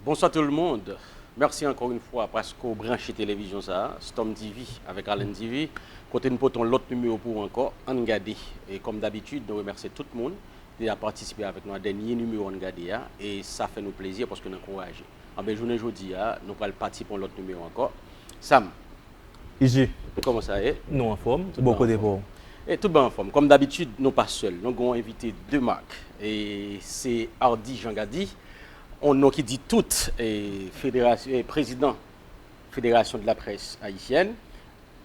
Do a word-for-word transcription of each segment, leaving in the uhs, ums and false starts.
Bonsoir tout le monde. Mèsi ankò yon fwa paske w branche televizyon sa a, Storm T V avèk Allen T V, kote n pote yon lòt nimewo pou ou ankò. Ann gade. E kòm dabitid, nou remèsye tout moun ki te patisipe avèk nou nan dènye nimewo Ann gade a. E sa fè nou plezi paske n ankouraje. Anben, jounen jodi a, nou pral pati pou yon lòt nimewo ankò. Sam, Iji, kòman sa ye? Nou anfòm? Bò kote pa w? E tout bon anfòm. Kòm dabitid, nou pa sèl. Nou gen yon envite de mak. E se Hardy Jean Gady, yon non ki di tout, e federasyon, e prezidan Fédération de la Presse Haïtienne,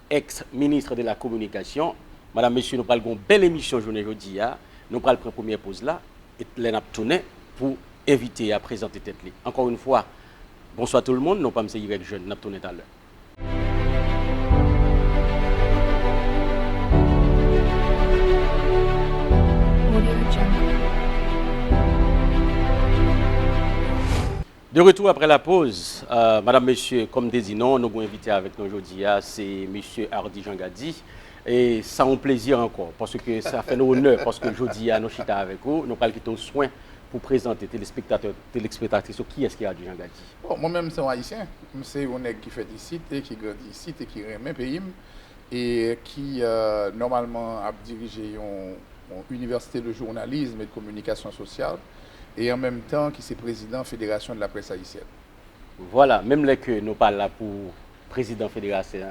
ex ministre de la Communication. Madanm, mesye, nou pral gen yon bèl emisyon jounen jodi a. Nou pral pran premyè poz la, e lè n ap tounen pou envite a prezante tèt li. Ankò yon fwa, bonswa tout le monde, non pa m se Irèk Jèn, n ap tounen talè. De retour après la pause. Euh, madanm, mesye, kòm m te di nou, nou gen yon envite avèk nou jodi a, se mesye Hardy Jean Gady. E sa yon plezi ankò, paske sa fè nou onè, paske jodi a nou chita avèk ou, nou pral kite w swen pou prezante telespektatè, telespektatris yo kiyès ki Hardy Jean Gady. Bon, mwen menm se yon Ayisyen. M se yon nèg ki fèt isit e ki grandi isit e ki renmen peyi m e ki euh, nòmalman ap dirije yon, yon Université de Journalisme et de Communication Sociale e an menm tan ki se prezidan Fédération de la Presse Haïtienne. Vwala, menm lè ke nou pa la pou prezidan Fédération,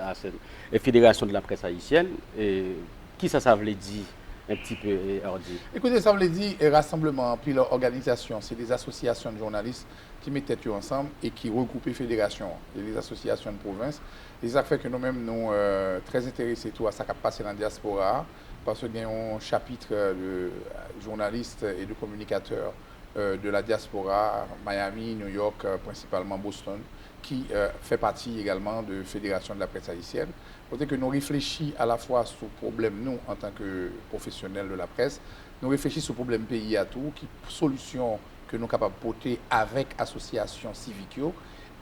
e Fédération de la Presse Haïtienne, e kisa sa vle di un petit peu, e Hardy? Ekoute, sa vle di e rasanbleman anpil òganizasyon, se de asosyasyon de jounalis ki met tèt yo ansanm e ki regwoupe federasyon an, e de asosyasyon de pwovens. E sa k fè ke nou menm nou euh, trè enterese tou a sa k ap pase nan dyaspora a, paske gen yon chapit de jounalis e de kominikatè euh, de la diaspora, Miami, New York, euh, prensipalman Boston, ki euh, fè pati egalman de Fédération de la Presse Haïtienne, kote ke nou reflechi alafwa sou pwoblèm nou antanke pwofesyonèl de la presse, nou reflechi sou pwoblèm peyi a tou, ki solisyon ke nou kapab pote avèk asosyasyon sivik yo,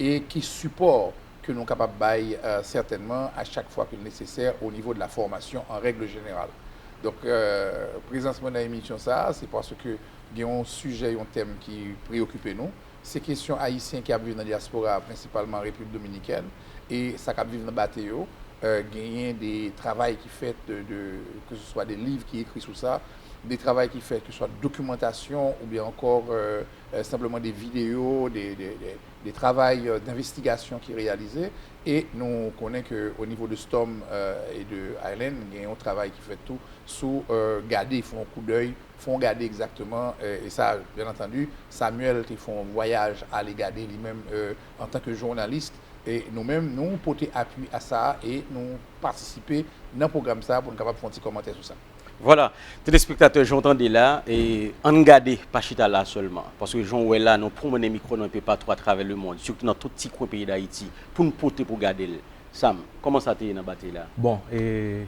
e ki sipò ke nou kapab bay euh, sètènman a chak fwa ke l nesesè o nivo de la fòmasyon an règ jeneral. Donk, euh, prezans mwen nan emisyon sa a, se paske gen yon sijè, yon tèm ki preyokipe nou. Se kesyon Ayisyen ki ap viv nan dyaspora a, prensipalman Repiblik Dominikèn, e sa k ap viv nan bate yo. Euh, genyen de travay ki fèt, de, de, ke se swa de liv ki ekri sou sa, de travay ki fèt, ke se swa dokimantasyon oubyen ankò euh, euh, senpleman de videyo, de, de, de, de travay euh, denvestigasyon ki reyalize. E nou konnen ke o nivo de Storm euh, e de Island, gen yon travay ki fèt tou sou euh, gade, fè yon koudèy, fè yon gade egzakteman, euh, e sa, byen antandi, Samuel te fè yon vwayaj ale gade li menm euh, antanke jounalis, e nou menm, nou pote apui a sa a e nou patisipe nan pwogram sa a pou n kapab fè yon ti kòmantè sou sa. Vwala, telespektatè, jan w tande la, e ann gade pa chita la sèlman, paske jan w wè la, nou pwonmennen mikwo nou enpe patou atravè lemonn, sitou nan tout ti kwen peyi Dayiti, pou n pote pou gade l. Sam, kòman sa te ye nan batey la? Bon, e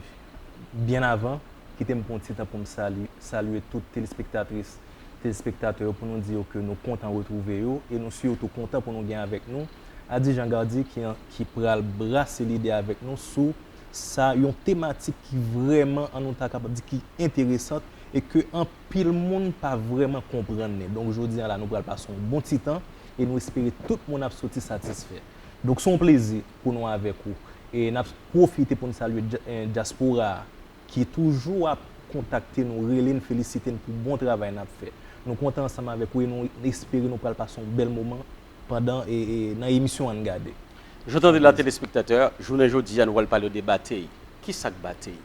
byen avan, kite m pran yon ti tan pou m sali, salye tout telespektatris, telespektatè yo pou nou di yo ke nou kontan retwouve yo e nou sitou kontan pou nou gen avèk nou Hardy Jean Gady ki, ki pral brase lide avèk nou sou sa, yon tematik ki vrèman, an nou ta kapab di, ki enteresant e ke anpil moun pa vrèman konprann li. Donk, jodi a la, nou pral pase yon bon ti tan e nou espere tout moun ap soti satisfè. Donk, se yon plezi pou nou avèk ou e n ap pwofite pou n salye dya- eh, dyaspora a ki toujou ap kontakte nou, rele n, felisite n pou bon travay n ap fè. Nou kontan ansanm avèk ou e nou espere nou pral pase yon bèl moman pandan e, e nan emisyon Ann Gade. Jan w tande la, telespektatè, jounen jodi a nou pral pale de batey. Kisa k batey?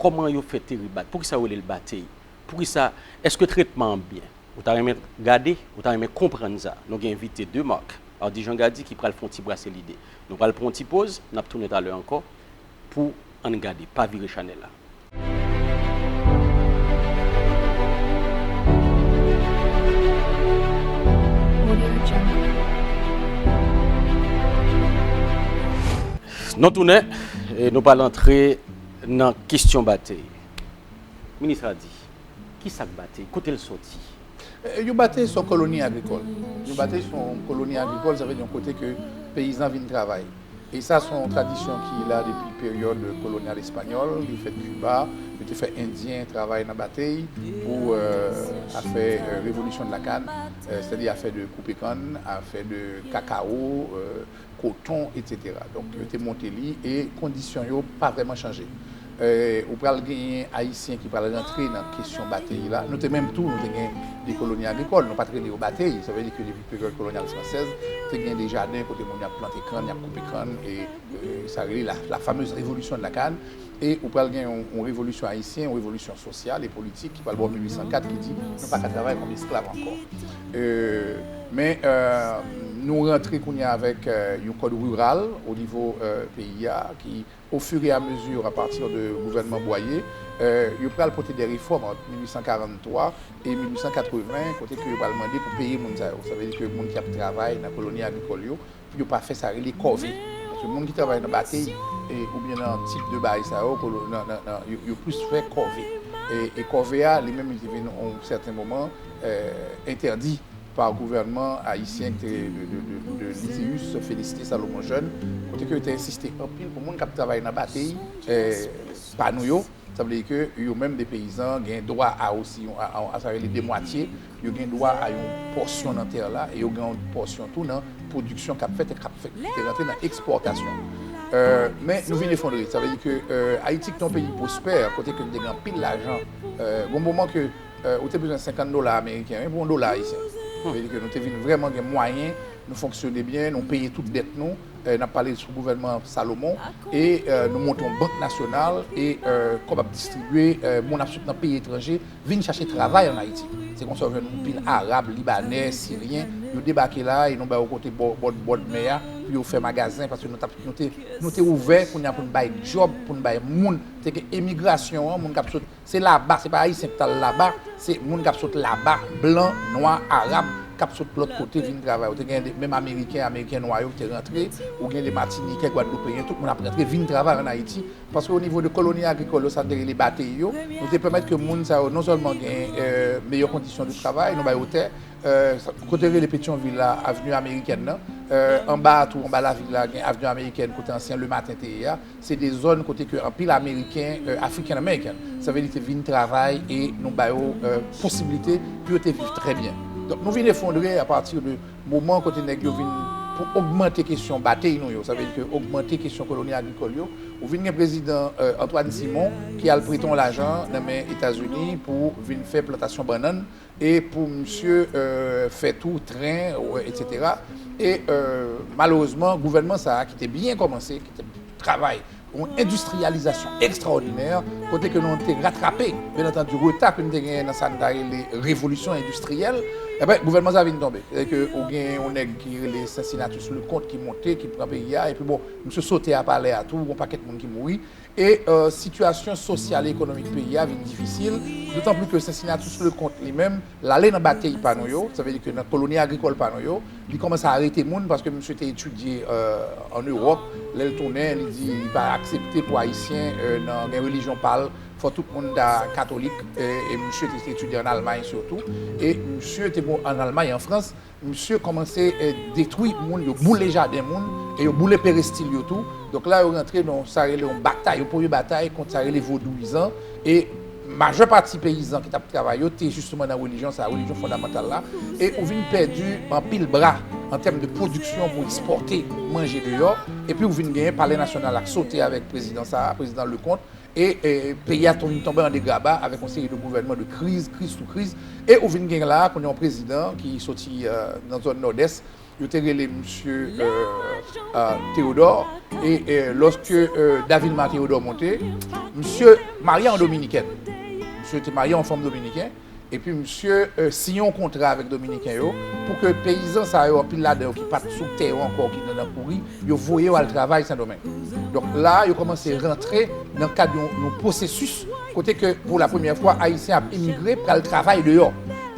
Kòman yo fè te rebate? Poukisa yo rele l batey? Poukisa, èske tretman an byen? Ou ta renmen gade? Ou ta renmen konprann sa? Nou gen envite de mak, Hardy Jean Gady, ki pral fè yon ti brase lide. Nou pral pran yon ti poz, n ap tounen talè ankò pou Ann Gade. Pa vire chanèl la. Nou tounen, e nou pral antre nan kesyon batey. Minis Hardy, kisa k batey? Kote l soti? Yon batey se yon koloni agrikòl. Yon batey se yon koloni agrikòl, sa vle di yon kote ke peyizan vin travay. E sa se yon tradisyon ki la depi peryòd kolonyal espanyòl. Yo fèt Kiba, yo te fè Endyen travay nan batey pou, euh, afè, euh, révolution de la canne, euh, sètadi afè de koupe kann, afè de kakao, euh, koton, etsetera. Donk, yo te monte li e kondisyon yo pa vrèman chanje. Euh, ou pral genyen Ayisyen ki pral rantre nan kesyon batey la. Nou te menm tou, nou te gen de koloni agrikòl, nou pa t rele yo batey. Sa vle di ke depi peryòd kolonyal fransèz, te gen de jaden kote moun y ap plante kann, y ap koupe kann, e, e sa rele la, la fameuse révolution de la canne. E ou pral gen yon, yon revolisyon ayisyen, yon revolisyon sosyal e politik ki pral bò mil uit san kat ki di nou pa ka travay kòm esklav ankò. Euh, men, euh, nou rantre kounye a avèk, euh, yon kòd riral o nivo, euh, peyi a ki, au fur et à mesure, à partir de gouvènman Boyer, euh, yo pral pote de refòm ant mil uit san karanntwa e mil uit san katreven, kote ke yo pral mande pou peye moun sa yo. Sa vle di ke moun ki ap travay nan koloni agrikòl yo, pou yo pa fè sa rele kòve. Paske moun ki travay nan batey, e, oubyen nan tip de bagay sa yo, kolo-, nan, nan, nan, yo, yo plis fè kòve. E, e kòve a, li menm, li te vin yon sèten moman, euh, entèdi pa gouvènman ayisyen ki te de, de, de, de Lysius Félicité Salomon Jeune, kote ke yo te ensiste anpil pou moun k ap travay nan batey, eh, pa nou yo, sa vle di ke yo menm de peyizan gen dwa a osi, a, a, a sa rele de mwatye, yo gen dwa a yon pòsyon nan tè la, e yo gen yon pòsyon tou nan pwodiksyon k ap fèt e k ap fèt, ki te rantre nan ekspòtasyon. Eh, men nou vin efondre, sa vle di ke, eh, Ayiti ki te yon peyi pwospè, kote ke nou te gen anpil lajan, eh, gon moman ke Euh, ou te bezwen senkant dola ameriken, wi, pou yon dola ayisyen. Sa vle di ke nou te vin vrèman gen mwayen, nou fonksyone byen, nou peye tout dèt nou. Euh, n ap pale sou gouvènman Salomon, e, euh, nou monte yon bank nasyonal, e, euh, kòb ap distribye, euh, moun ap sot nan peyi etranje, vin chache travay ann Ayiti. Se konsa w jwenn yon pil Arab, Libanè, Siryen, yo debake la, e nou ba yo kote bò, bò, bòdmè a, pou yo fè magazen, paske nou t ap, nou te, nou te ouvè kounye a pou n bay djòb, pou n bay moun. Te gen emigrasyon an, moun k ap sot Se laba, se pa Ayisyen ki t al laba, se moun k ap sot laba, blan, nwa, arab, k ap sot lòt kote vin travay. Ou te gen de, menm Ameriken, Ameriken nwa yo ki te rantre, ou gen de Matinikè, Gwadloupeyen, tout moun ap rantre vin travay ann Ayiti. Paske o nivo de koloni agrikòl yo, sa n te rele batey yo, nou te pèmèt ke moun sa yo non sèlman gen, euh, meyè kondisyon de travay, nou ba yo tè, euh, sa, kote rele Petyonvil la, Avni Amerikèn nan, euh, anba a tou, anba lavil la, gen Avni Amerikèn, kote ansyen Le Matin te ye a. Se de zòn kote ke anpil Ameriken, euh, African American, sa vle di te vin travay e nou ba yo, euh, posiblite pou yo te viv trè byen. Donk, nou vin efondre apati de moman kote nèg yo vin pou ogmante kesyon batey nou yo, sa vle di ke ogmante kesyon koloni agrikòl yo. Ou vin gen prezidan, euh, Antoine Simon ki al prete yon lajan nan men Etazini pou vin fè plantasyon bannann e pou misye, euh, fè tou tren, euh, etsetera. E, euh, malerezman, gouvènman sa a ki te byen kòmanse, ki te travay yon endistriyalizasyon ekstraòdinè, kote ke nou te ratrape, byen antandi, reta ke nou te genyen nan sa n ta rele revolisyon endistriyèl, ebyen, gouvènman sa vin tonbe. Sètadi ke ou gen yon nèg ki rele Cincinnatus Leconte ki monte, ki pran peyi a, epi bon, misye sote a palè a tou, yon pakèt moun ki mouri. E, euh, sitiyasyon sosyal e ekonomik peyi a vin difisil, dotan plis ke Cincinnatus Leconte li menm, l ale nan batey pa nou yo, sa vle di ke nan koloni agrikòl pa nou yo, li kòmanse arete moun paske misye te etidye, euh, ann Ewòp, lè l tounen, li di li pa aksepte pou Ayisyen, euh, nan gen relijyon pa l, fò tout moun ta katolik, e, e misye te etidye ann Almay sitou, e misye te ann Almay, an Frans, Misye kòmanse, eh, detwi moun, yo boule jaden moun, e yo boule perestil yo tou. Donk la, yo rantre nan sa rele yon batay, yon premye batay kont sa rele vodouyizan. E majè pati peyizan ki t ap travay yo te jisteman nan relijyon sa, relijyon fondamantal la. E ou vin pèdi anpil bra an tèm de pwodiksyon pou ekspòte manje deyò. Epi ou vin genyen Palè Nasyonal la k sote avèk prezidan sa, prezidan Leconte. E, e, peyi a tonbe, tonbe an degraba avèk yon seri de gouvènman de kriz, kriz sou kriz. E ou vin gen la, kounye a yon prezidan ki soti, euh, nan zòn Nòdès, yo te rele misye, euh, euh, Théodore. E, e, lòske, euh, Davilma Théodore monte, misye marye a yon Dominikèn. Misye te marye a yon fanm dominiken. Epi misye, euh, siyen yon kontra avèk Dominiken yo pou ke peyizan sa yo, anpil ladan yo ki pa t sou tè yo ankò, ki nan, nan kouri, yo voye yo al travay Sendomeng. Donk la, yo kòmanse rantre nan kad yon, yon pwosesis kote ke, pou la premyè fwa, Ayisyen ap imigre, pral travay deyò.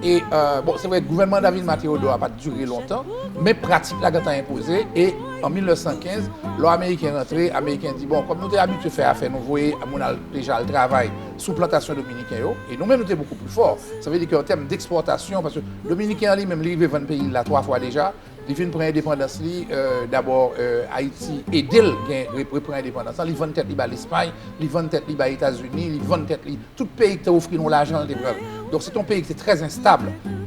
E, euh, bon, se vre, gouvènman Davilma Théodore a pa t dire lontan, men pratik la gentan enpoze, e an mil nèf san kenz, lò Ameriken rantre, Ameriken di, bon, kòm nou te abitye fè afè, nou voye moun al, deja al travay sou plantasyon dominiken yo, e nou menm nou te bokou pli fò. Sa vle di ke an tèm dekspòtasyon, paske Dominiken an li menm, li rive vann peyi l la twa fwa deja, Li vin pran endepandans li, euh, dabò, euh, Ayiti ede l gen, rep-, repran endepandans lan. Li vann tèt li ba Lespay, li vann tèt li ba Etazini, li vann tèt li. Tout peyi ki te ofri l yon lajan, li te pran l. Donk, se te yon peyi ki te trè enstab.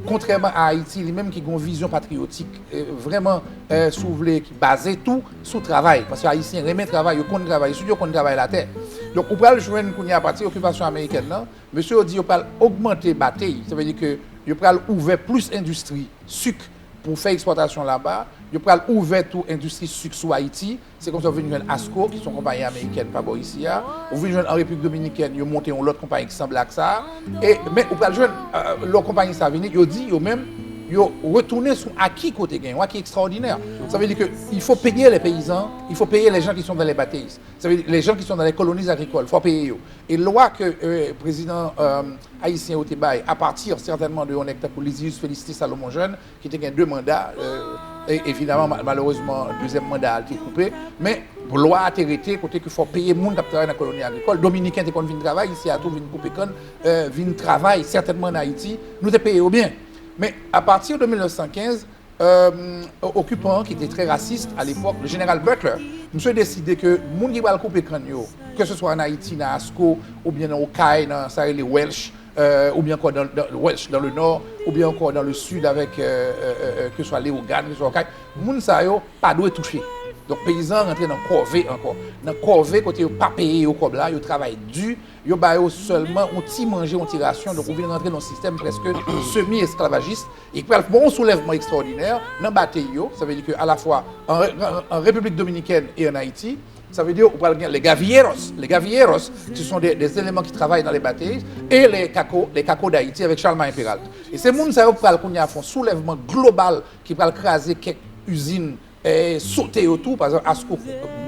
Kontrèman a Ayiti, li menm ki gen yon vizyon patriyotik, euh, vrèman, euh, si w vle, ki baze tou sou travay. Paske Ayisyen renmen travay, yo konn travay, yo konn travay latè. Donk, ou pral jwenn kounye a, apati okipasyon amerikèn nan, mesye yo di yo pral ogmante batey, sa vle di ke yo pral ouvè plis endistri sik pou fè ekspòtasyon laba, yo pral ouvè tou endistri sik sou Ayiti, se konsa w vin jwenn Asco, ki se yon konpayi amerikèn pa bò isi a, ou vin jwenn an Repiblik Dominikèn, yo monte yon lòt konpayi ki sanble ak sa a, e, men ou pral jwenn, euh, lè konpayi sa a vini, yo di, yo menm, yo retounen sou aki ke yo te genyen, yon aki ekstraòdinè. Sa vle di ke il faut payer les paysans, il faut payer les gens qui sont dans les bâtisses. Sa vle di, les gens qui sont dans les colonies agricoles, fò peye yo. E lwa ke, euh, prezidan, euh, ayisyen yo te bay, apati sètènman de yon nèg tankou Lysius Félicité Salomon Jeune, ki te gen de manda, euh, e evidaman, ma-, malerezman, dezyèm manda a te koupe, men lwa a te rete kote ke fò peye moun k ap travay nan koloni agrikòl. Dominiken te konn vin travay isi a tou, vin koupe kann, euh, vin travay, sètènman an Ayiti, nou te peye yo byen. Men apati de mil nèf san kenz, euh, okipan an ki te trè rasis a lepòk, le jeneral Butler, misye deside ke moun ki pral koupe kann yo, ke se swa an Ayiti, nan Asco, oubyen nan Okay, nan sa rele Welch, euh, oubyen ankò dans, dans Welch, dans le Nord, oubyen ankò dans le Sud avec, euh, euh, euh, euh, ke swa Leyogàn, ke swa Okay, moun sa yo pa dwe touche. Donk, peyizan an rantre nan kòve ankò. Nan kòve kote yo pa peye yo kòb la, yo travay di, yo ba yo sèlman yon ti manje, yon ti rasyon. Donk, ou vin rantre nan yon sistèm prèske semi esklavajis. E ki pral bon, yon soulèvman ekstraòdinè nan batey yo. Sa vle di ke alafwa an, an, an Repiblik Dominikèn e an Ayiti, sa vle di ou pral gen les gavilleros. Les gavilleros, ce sont des, des éléments qui travaillent dans les bâtiments, et les cacos, les cacos d'Haïti avec Charlemagne Péralte. E se moun sa yo pral kounye a fè yon soulèvman global ki pral kraze kèk izin, eh, sote yo tou, pa egzanp, Asco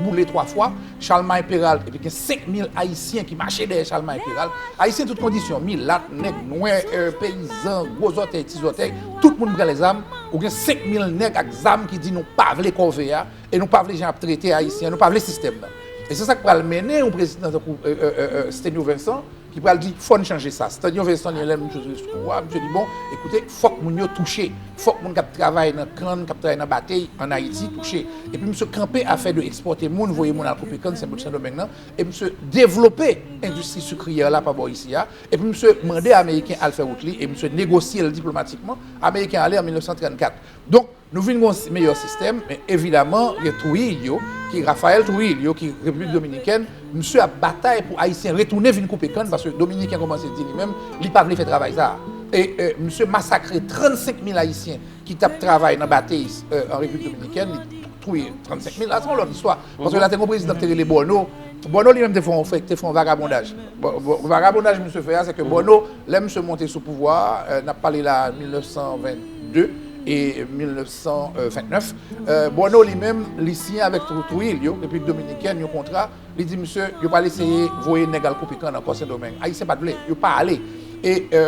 boule twa fwa, Charlemagne Péralte, epi gen senk mil Ayisyen ki mache dèyè Charlemagne Péralte. Ayisyen tout kondisyon, milat, nèg nwè, eh, peyizan, gwo zòtèy, ti zòtèy, tout moun pran lèzam. Ou gen senk mil nèg ak zam ki di nou pa vle kòve a, e nou pa vle jan y ap trete Ayisyen, nou pa vle sistèm nan. E se sa k pral mennen yon prezidan tankou, eh, eh, eh, eh, Stenio Vincent, ki pral di, fò n chanje sa. Stanley Oveston, li lè misye sou pouvwa, misye di, bon, ekoute, fòk moun yo touche. Fòk moun k ap travay nan kann, k ap travay nan batey ann Ayiti touche. Epi misye kanpe afè de ekspòte moun, voye moun al koupe kann, Sendomeng nan. E misye devlope endistri sikriyè la pa bò isi a. Epi misye mande Ameriken al fè wout li, e misye negosye l diplomatikman. Ameriken ale an mil nèf san trannkat. Donk, nou vin gen yon meyè sistèm, men evidaman, gen Trujillo, ki Rafael Trujillo, ki Repiblik Dominikèn, misye ap batay pou Ayisyen retounen vin koupe kann, paske Dominiken kòmanse di li menm, li pa vle fè travay sa a. E, e, misye masakre trannsenk mil Ayisyen ki t ap travay nan batey, e, an Repiblik Dominikèn, li touye trannsenk mil, la, se yon lòt istwa. Paske la te gen yon prezidan ki te rele Bono. Bono li menm te fè yon, te fè yon vagabondaj. Bon, bon, vagabondaj misye fè a, se ke Bono, lè misye monte sou pouvwa a, e, n ap pale la mil nèf san vennde e mil nèf san vennèf, e, Bono li menm, li siyen avèk Trou-, Trujillo, Repiblik Dominikèn, yon kontra. Li di misye, yo pral eseye voye nèg al koupe kann ankò Sendomeng. Ayisyen pa t vle, yo pa ale. E, e,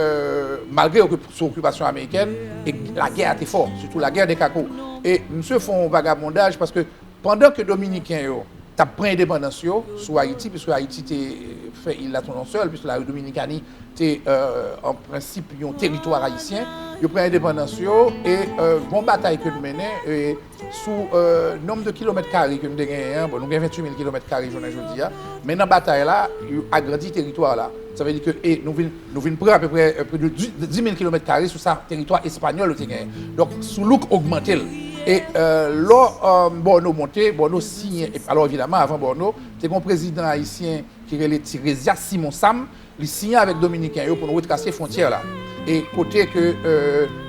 malgre yo sou okipasyon amerikèn, e lagè a te fò, sitou lagè de Kako. E misye fè yon vagabondaj paske pandan ke Dominiken yo t ap pran endepandans yo sou Ayiti, piske Ayiti te fè il la tout sèl, piske la Dominikani te, e, an prensip yon teritwa ayisyen, yo pran endepandans yo, e, e, gon batay ke n mennen, e, sou, e, nonb de kilomèt kare ke n te genyen an, bon, nou gen venntuit mil kilomèt kare jounen jodi a, men nan batay la, yo agrandi teritwa la. Sa vle di ke, e, nou vin, nou vin pran apeprè, e, plis de dis mil kilomèt kare sou sa teritwa espanyòl yo te genyen. Donk, Soulouk ogmante l. E, e, lò, e, Bono monte, Bono siyen, e, alò evidaman, avan Bono, te gen yon prezidan ayisyen ki rele Tiresias Simon Sam, li siyen avèk Dominiken yo pou nou retrase fwontyè la. E kote ke, e,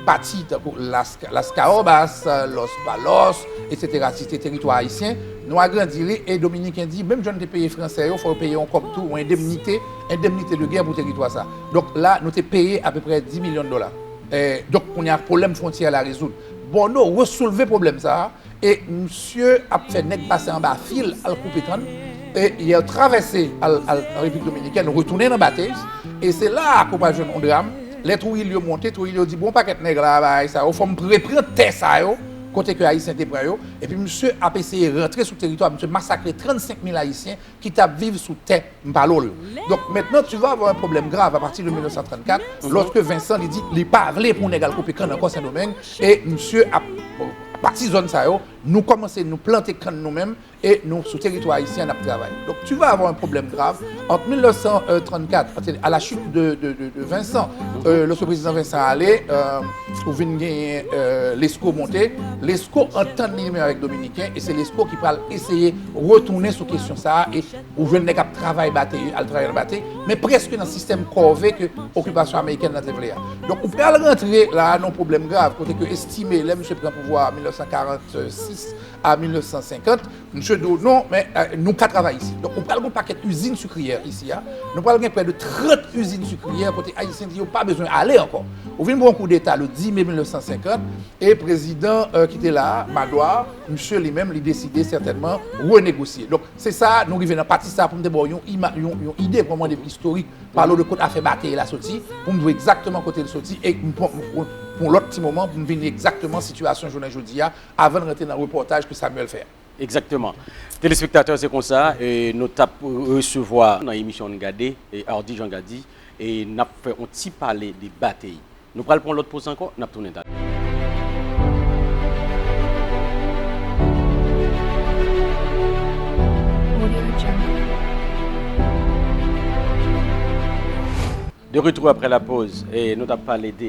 pati tankou Las, Las Caobas, Los Palos, etsetera, se te teritwa ayisyen, nou agrandi li, e Dominiken di, menm jan n te peye Fransè yo, fò yo peye yon kòb tou, yon endemnite, endemnite de gè pou teritwa sa. Donk la, nou te peye apeprè dis milyon dola. E, donk, kounye a, pwoblèm fwontyè la rezoud. Bono resoulve pwoblèm sa a, e misye ap fè nèg pase anba fil al koupe kann, e y a travèse al, al an Repiblik Dominikèn, retounen nan batey, e se la a ke w pral jwenn yon dram. Lè Trujillo monte, Trujillo di, bon, pakèt nèg la, bagay sa yo, fò m reprann tè sa yo, kote ke Ayisyen te pran yo, epi misye ap eseye rantre sou teritwa, misye masakre trannsenk mil Ayisyen ki t ap viv sou tè Mpalol. Donk, mentnan, tu vas avoir un problème grave à partir de mil nèf san trannkat, lòske Vincent, li di, li pa vle pou nèg al koupe kann ankò Sendomeng, e misye ap, bon, pati zòn sa yo, nou kòmanse, nou plante kann nou menm, e nou, sou teritwa ayisyen, n ap travay. Donc, tu vas avoir un problème grave entre mille neuf cent trente-quatre, à la chute de, de, de, de Vincent, euh, lorsque le président Vincent allait, euh, ou vin genyen, euh, Lesko monte. Lesko antann li menm avèk Dominiken, e se Lesko ki pral eseye retounen sou kesyon sa a, e ou jwenn nèg ap travay batey, al travay nan batey, men prèske nan sistèm kòve ke okipasyon amerikèn nan te vle a. Donk, ou pral rantre la a nan pwoblèm grav, kote ke estime, lè misye pran pouvwa a mil nèf san karannsis a mil nèf san senkant, misye di w, "Non, men, euh, nou ka travay isi." Donk, ou pral gen yon pakèt izin sikriyè isi a. Nou pral gen prè de trant izin sikriyè kote Ayisyen di yo pa bezwen ale ankò. Ou vin pran yon koudeta le dis mai mil nèf san senkant, e prezidan, euh, ki te la a, Magloire, misye li menm, li deside sètènman renegosye. Donk, se sa, nou rive nan pati sa pou m te ba w yon ima-, yon, yon ide, pou mande istorik, pale w de kote afè batey la soti, pou m di w egzakteman kote l soti, e m pran, pou, pou yon lòt ti moman, pou m vini egzakteman sitiyasyon jounen jodi a, avan n rantre nan repòtaj ke Samuel fè a. Egzakteman. Telespektatè, se konsa, e, nou t ap resevwa nan emisyon Ann Gade, e, Hardy Jean Gady, e n ap fè yon ti pale de batey. Nou pral pran lòt poz ankò, n ap tounen talè. De retour après la pause, e nou t ap pale de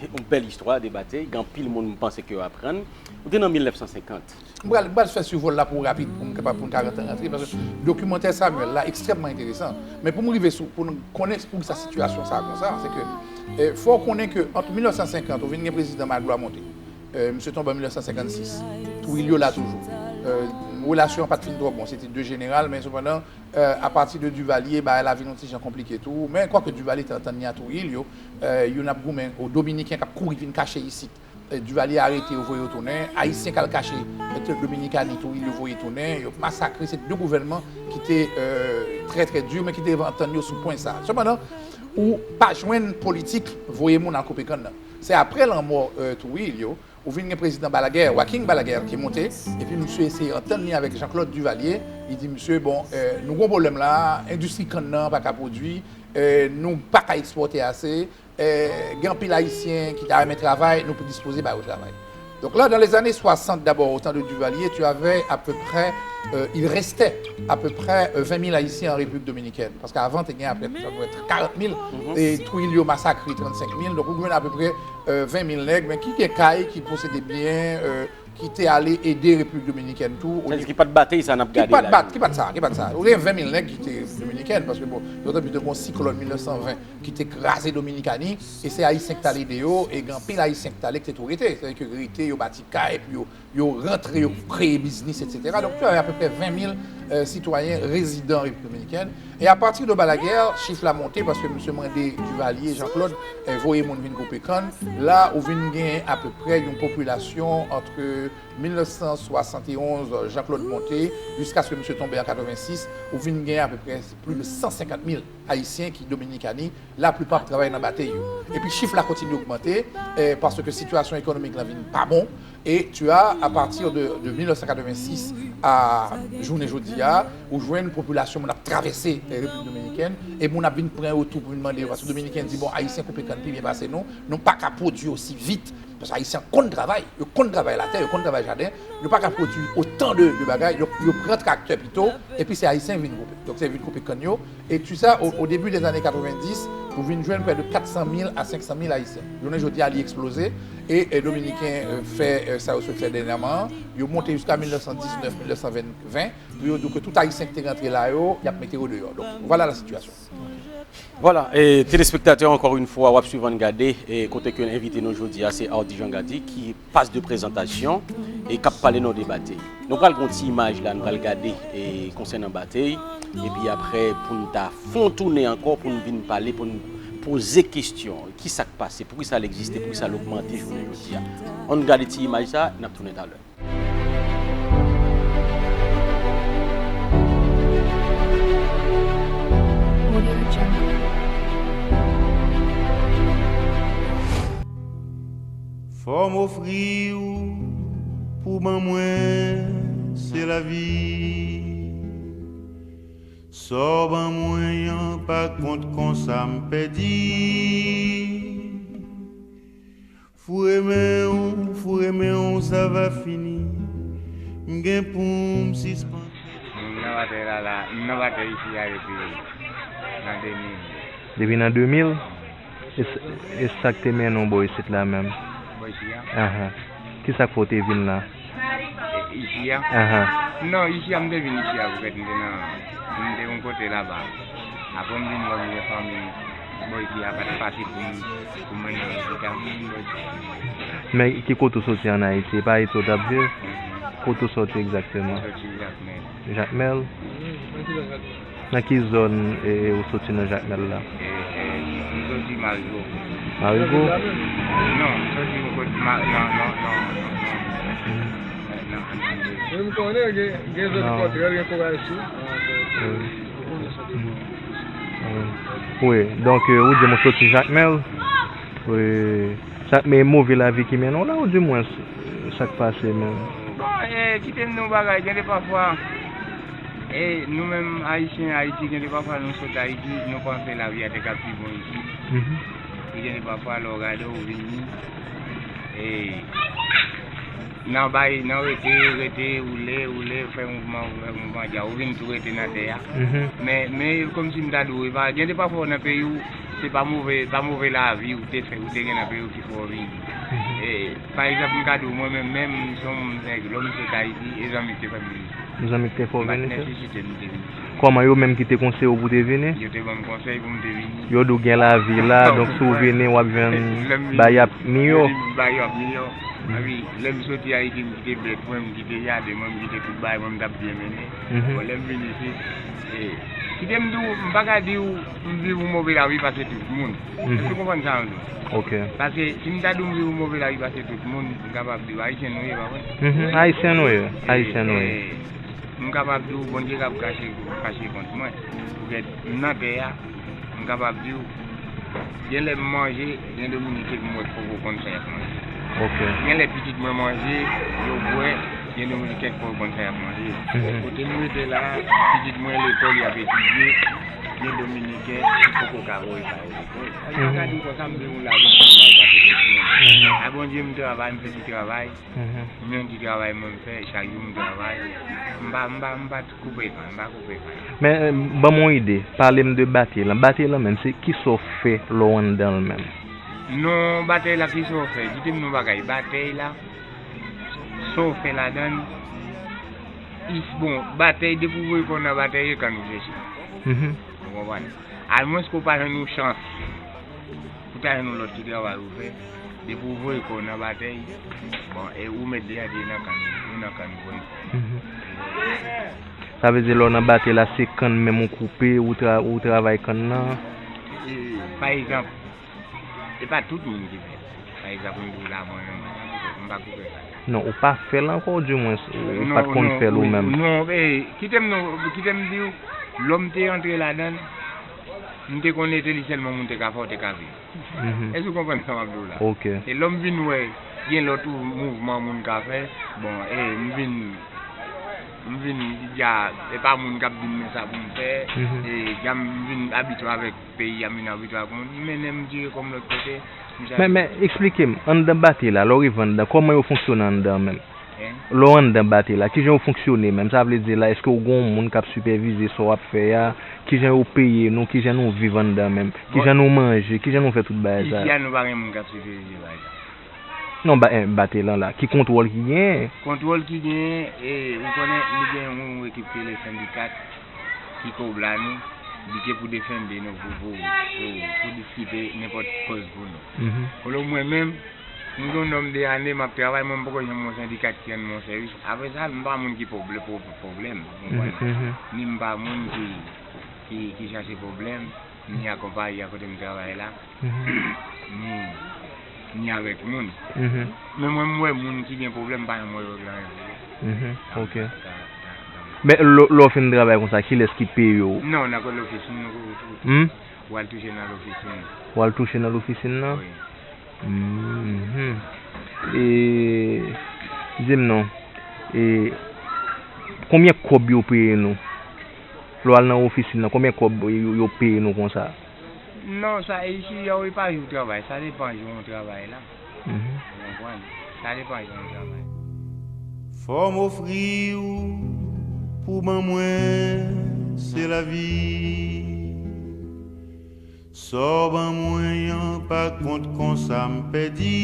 yon bèl istwa de batey, gen anpil moun m panse ke yo aprann. Ou te nan mil nèf san senkant. M pral, m pral fè sivòl la pou rapid, pou m kapab, pou n ka rantre, rantre, paske dokimantè Samuel la ekstrèmman enteresan. Men pou m rive sou, pou nou konnen poukisa sitiyasyon sa a konsa, se ke, eh, fò w konnen ke ant mil nèf san senkant, ou vin gen prezidan Magloire monte. Eh, misye tonbe an mil nèf san senkannsis. Trujillo la toujou. Eh, relasyon an pa t fin twò bon, se te de jeneral, men sepandan, eh, apati de Duvalier, bagay la vin yon ti jan konplike tou. Men kwake Duvalier te antann li a Trujillo, eh, youn ap goumen, o Dominiken k ap kouri vin kache isit. Eh, Duvalier arete yo, voye yo tounen. Ayisyen k al kache, eh, Dominikani, Trujillo voye tounen. Yo masakre, se de gouvènman ki te, eh, trè, trè di, men ki te rive antann yo sou pwen sa a. Sepandan, ou pa jwenn politik voye moun al koupe kann nan. Se apre lanmò, eh, Trujillo, ou vin gen prezidan Balaguer, Joaquin Balaguer ki monte, epi misye eseye antann li avèk Jean-Claude Duvalier. Li di misye, bon, eh, nou gen yon pwoblèm la, endistri kann nan pa ka pwodui, eh, nou pa ka ekspòte ase, eh, gen anpil Ayisyen ki ta renmen travay, nou pou dispoze ba yo travay. Donk la, dans les années soixante, d'abord, au temps de Duvalier, tu avais à peu près, euh, il restait à peu près, euh, vingt mille Haïtiens en République dominicaine. Paske avan, te gen apre, apre karant mil, e Trujillo masakre trannsenk mil. Donk, ou jwenn apeprè, euh, ven mil nèg, men ki gen kay, ki posede byen, euh, ki te ale ede Repiblik Dominikèn tou. Sa vle di ki pa t batey sa n ap gade la. Ki pa t bat, ki pa t sa, ki pa t sa. Ou gen ven mil nèg ki te Repiblik Dominikèn, paske bon, yo te pito gon siklòn mil nèf san ven ki te kraze Dominikani, e se Ayisyen ki t al ede yo, e gen anpil Ayisyen ki t ale ki te tou rete. Sètadi ke rete, yo bati kay, epi yo, yo rantre, yo kreye biznis, etsetera. Donk, tu avais à peu près vingt mille, euh, citoyens résidents République Dominicaine. Et à partir de Balaguer, chif la monte paske misye mande Duvalier, Jean-Claude, eh, voye moun vin koupe kann. La, ou vin gen apeprè yon popilasyon ant mil nèf san swasann e onz, Jean-Claude monte, jiskaske misye tonbe an katrevensis, ou vin gen apeprè plis de san senkant mil Ayisyen ki Dominikani, laplipa ap travay nan batey yo. Epi chif la kontinye ogmante, eh, paske sitiyasyon ekonomik la vin pa bon. E tu as, à partir de, de mil nèf san katrevensis a jounen jodi a, ou jwenn popilasyon moun ap travèse, eh, Repiblik Dominikèn, e moun ap vin pran yo tou pou vin mande yo, paske Dominiken di, bon, Ayisyen koupe kann pi byen pase nou, nou pa ka pwodui osi vit, paske Ayisyen konn travay, yo konn travay latè, yo konn travay jaden, yo pa ka pwodui otan de, de bagay, yo, yo pran traktè pito, epi se Ayisyen vin koupe. Donk, se vin koupe kann yo, e tu sais, au, au début des années quatre-vingt-dix, ou vin jwenn près de quatre cent mille à cinq cent mille Ayisyen. Jounen jodi a, li eksploze, e, e Dominiken, euh, fè, euh, sa yo sot fè dènyèman, yo monte jiska mil nèf san diznèf, mil nèf san ven, pou yo di ke tout Ayisyen ki te rantre la yo, y ap mete yo deyò. Donk, voilà la situation. Vwala, e, telespektatè, ankò yon fwa, w ap swiv Ann Gade, e, kote ke envite nou jodi a, se Hardy Jean Gady, ki pas de prezantasyon e k ap pale nou de batey. Nou pral gen yon ti imaj la, nou pral gade, e, konsènan batey, epi apre, pou n ta fè yon tounen ankò, pou n vin pale, pou n poze kesyon, kisa k pase, poukisa l egziste, poukisa l ogmante jounen jodi a. Ann gade ti imaj sa, n ap tounen talè. Fò m ofri w pou ban mwen, se lavi. Sa w ban mwen an pa kont konsa m pèdi. Foure men w, foure men w, sa va fini. M gen pou m sispann. M nan batèy la, la, m nan batèy isi a depi nan de mil. Depi nan de mil? E s-, e sa k te mennen w bò isit la menm? Bò isi a? Ahan. Kisa k fè w te vin la? E, isi a? Ahan. Non, isi a, m te vin isi a poutèt m te nan, m te yon kote laba. Apre m vin wè m gen fanmi bò isi a, pa t fasil pou m, pou mwen nan lopital, m vin bò isi a. Men ki kote w soti ann Ayiti? E pa Ayiti w t ap viv? Mhm. Kote w soti egzakteman? M soti Jakmèl. Jakmèl? Nan ki zòn, e, ou soti nan Jakmèl la? E, e, m soti Marigo. Marigo? Non, m soti yon kote Ma-, non, non, non, non, non. Mhm. E, non, non. Men m konnen gen, gen zòn Kòtrèl, gen Koray Sou. Wi. Wi. Wi, donk, e, ou di m ou soti Jakmèl? Wi. Sa, men move lavi ki mennen w la, ou di mwens, sa k pase menm? Bon, e, kite m di w bagay, gen de pafwa, e, nou menm Ayisyen, Ayiti, gen de pafwa nou sot Ayiti, nou panse lavi a te ka pi bon isi. Mhm. E gen de pafwa, lè w gade, w vini, e, nan bay, nan rete, rete, woule, woule, fè mouvman, fè mouvman, dja, ou vin tou rete nan tè a. Mhm. Men, men, kòmsi m ta di w, e pa, gen de pafwa w nan peyi w, se pa move, pa move lavi ou te fè, ou te gen nan peyi w ki fè w vini. Mhm. E, pa egzanp, m ka di w, mwen menm, menm, m se yon nèg, lè m sot Ayiti, e zanmi ki te fè m vini. Zanmi ki te fè w vini, se? M pa t nesesite m te vini. Kòman, yo menm ki te konseye w pou te vini? Yo te ban m konsèy pou m te vini. Yo di w gen lavi la, donk si w vini, w ap jwenn bagay ap miyò. Yo di m bagay ap miyò. Mhm. Epi, lè m soti Ayiti, m kite bèt mwen, m kite jaden mwen, m kite tout bagay mwen, m t ap byen mennen. Mhm. Bon, lè m vin isit, e, kite m di w, m pa ka di w m viv yon move lavi pase tout moun. Mhm. Èske w konprann sa m di w? Ok. Paske si m ta di w m viv yon move lavi pase tout moun, m kapab di w Ayisyen nou ye, pa vre? Mhm. Ayisyen nou ye. E, Ayisyen nou ye. E, m kapab di w Bondye k ap kache, kache kont mwen. Poutèt m nan tè a, m kapab di w, gen lè m manje, gen Dominiken m wè k poko konn sa y ap manje. Ok. Gen lè pitit mwen manje, yo bwè, gen Dominiken k poko konn sa y ap manje. Mhm. Kote m rete la, pitit mwen lekòl, y ap etidye, gen Dominiken ki poko ka voye sa yo lekòl. Sa vle di, mhm, m pa ka di w konsa, m viv yon lavi ki mal pase tout moun. Mhm. A Bondye m travay, m fè ti travay. Mhm. M yon ti travay mwen m fè, chak jou m travay. M pa, m pa, m pa koupe fann, m pa koupe fann. Men, eh, ban m yon ide, pale m de batèy lan. Batèy lan menm, se kisa w fè lè w anndan l menm? Non, batèy la, kisa w fè? Kite m yon bagay. Batèy la, sa w fè ladan l, is, bon, batèy, depi w voye kò w nan batèy, e kann ou chèche. Mhm. Ou konprann? Almwens ke w pa jwenn yon chans pou w ta jwenn yon lòt ti travay ou fè, depi w voye kò w nan batèy, bon, e ou mèt deja di nan kann, ou nan kann voye. Mhm. Sa vle di lè w nan batèy la, se kann menm ou koupe, ou tra-, ou travay kann nan? E, pa egzanp, e pa tout moun ki fè l. Pa egzanp, m di w la, mwen menm, mwen, m pa koupe, m pa koupe kann. Non, ou pa fè l ankò, ou di mwens, ou pa t konn fè l ou menm? Non, e, kite m, non, kite m di w, lè m te antre ladan l, m te konnen se li sèlman moun te ka fè, w te ka viv. Mhm. Èske w konprann sa m ap di w la? Ok. E lè m vin wè gen lòt ou-, mouvman moun ka fè, bon, e, m vin, m vin, dja, e pa moun k ap di m men sa pou m fè, mhm, e, dja m vin abitye avèk peyi a, m vin abitye ak moun, m mennen m tire kò m lòt kote, m chache. Men, men, eksplike m, anndan batèy la, lè w rive anndan, kòman yo fonksyone anndan menm? Hein? Lè w anndan batèy la, kijan yo fonksyone menm? Sa vle di la, èske w gen yon moun k ap sipèvize sa w ap fè a? Kijan yo peye nou? Kijan nou viv anndan menm? Bon. Kijan nou manje? Kijan nou fè tout bagay sa yo? Isi a, nou pa gen moun k ap sipèvize bagay sa. Non, ba-, eh, batèy lan la. Ki kontwòl ki genyen? Kontwòl ki genyen, e, ou konnen, li gen yon ekip ki rele sendikat ki kobla nou, li gen pou defande nou, pou, pou, pou, pou diskite nenpòt kòz pou nou. Mhm. Kote mwen menm, m gen yon nonb de ane m ap travay, mwen m poko janm wè yon sendika ki rann mwen sèvis. Apre sa, m pa moun ki pwoble-, pwo-, pwoblèm, ou konprann? Mhm, mhm. Ni m pa moun ki, ki, ki chache pwoblèm, ni akonpayi a kote m travay la, mhm, ni, ni avèk moun. Mhm. Men mwen, m wè moun ki gen pwoblèm, m pa janm wè yo nan yon pwoblèm. Mhm, ok. Sa, sa, sa, sa. Men lè, lè w fin travay konsa, kilès ki peye w? Non, n a kwè lè ofis moun, nou, nou, hmm? W al touche nan lofisin. W al touche nan lofisin nan? Wi. Mhm. E, di m non, e, konbyen kòb yo peye nou? Lè w al nan ofisin nan, konbyen kòb yo, yo peye nou konsa? Non, sa, isi, yo, e pa jou travay, sa depan jou yon travay la. Mhm. Sa depan jan w travay. Fò m ofri w pou ban mwen, se lavi. Sa w ban mwen an pa kont konsa m pèdi.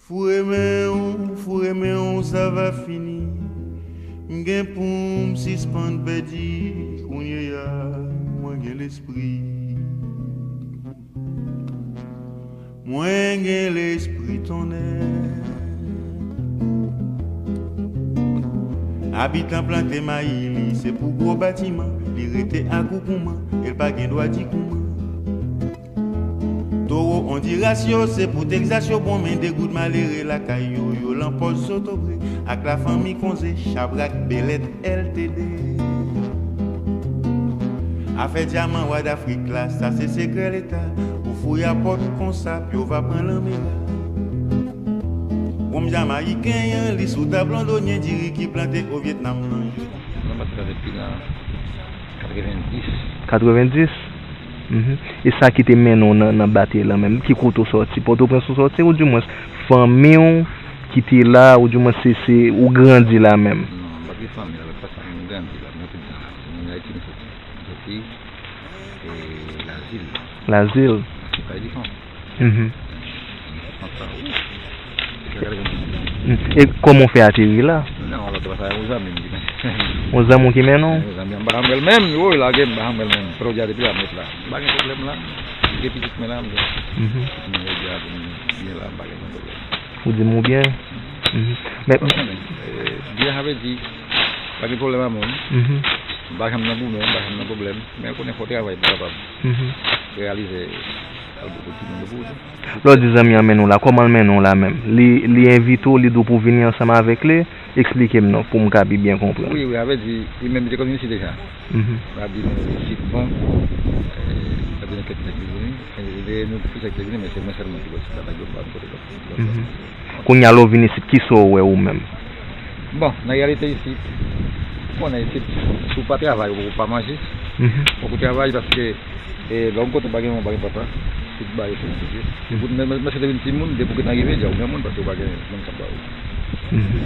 Foure men w, foure men w, sa va fini. M gen pou m sispann pèdi. Kounye a, mwen gen lespri. Mwen gen lespri tonnè. Abitan plante mayi li, se pou gwo batiman. Li rete akoukouman, e l pa gen dwa di kouman. Towo Ondiras yo, se pou Tegzas yo bon, men degout malere lakay yo, yo lan pòz zotobre ak lafanmi konze, Chabrak, Bèlèt, L T D. Afè dyaman wa Dafrik la, sa se sekrè leta. Ou fouy a pòt konsa, pye w va pran lanmè la. Wonm jamayiken an, li sou tab londonyen, diri ki plante o Vyetnam nan. Nan bat la depi nan katrevendis. Katrevendis? Mhm. E sa ki te mennen w nan, nan batay la menm? Ki kote w sòti? Pòtoprens ou sòti, oudimwens fanmi w ki te la, oudimwens se, se ou grandi la menm? Non, m pa gen fanmi la, m pa fanmi, m grandi la, mwen tout tan la. Se moun Ayiti m soti. M soti, e, Lazil. Lazil? Mwen se Kay Difon. Mhm. Mwen se Fanta. Sa ka devan. Mm. E kòman w fè ateri la? Non, lòt fwa sa, yon zanmi m ki mennen. Yon zanmi w ki mennen w? Yon zanmi m pa janm wè l menm, yo, lage m, m pa janm wè l menm. Frè w di a depi la m ret la. M pa gen pwoblèm la. M gen pitit mwen la, m gen pitit mwen yo di a pou m byen la, m pa gen pwoblèm. Ou di m ou byen? Mhm. Men, ou konnen, eh, byen sa vle di, pa gen pwoblèm a moun. Mhm. M pa janm nan goumen, m pa janm nan pwoblèm. Men ou konnen fò w travay pou w kapab, mhm, reyalize al pou tout moun yo pou ou tou. Lè w di zanmi an mennen w la, kòman l mennen w la menm? Li, li envite w, li di w pou w vini ansanm avèk li? Eksplike m non, pou m ka pi byen konprann. Wi, wi, sa vle di, li menm li te konn vin isit deja. Mhm. L ap vin isit, bon, eh, l ap vin kèk nèg li vini. E, e, nou plizyè ki te vini, men se mwen sèlman ki bò isit la, nèg yo pa kote lòt. Mhm. Kounye a, lè w vin isit, kisa w wè ou menm? Bon, nan reyalite isit, ou konnen isit, si w pa travay, ou pa manje. Mhm. Fòk ou travay paske, e, lè w kote w pa gen manman, ou pa gen papa, tout bagay se konplike. Mhm. Depi w, men, men, men se te vin timoun, depi w gentan rive, deja ou granmoun paske ou pa gen moun k ap ba ou. Mhm.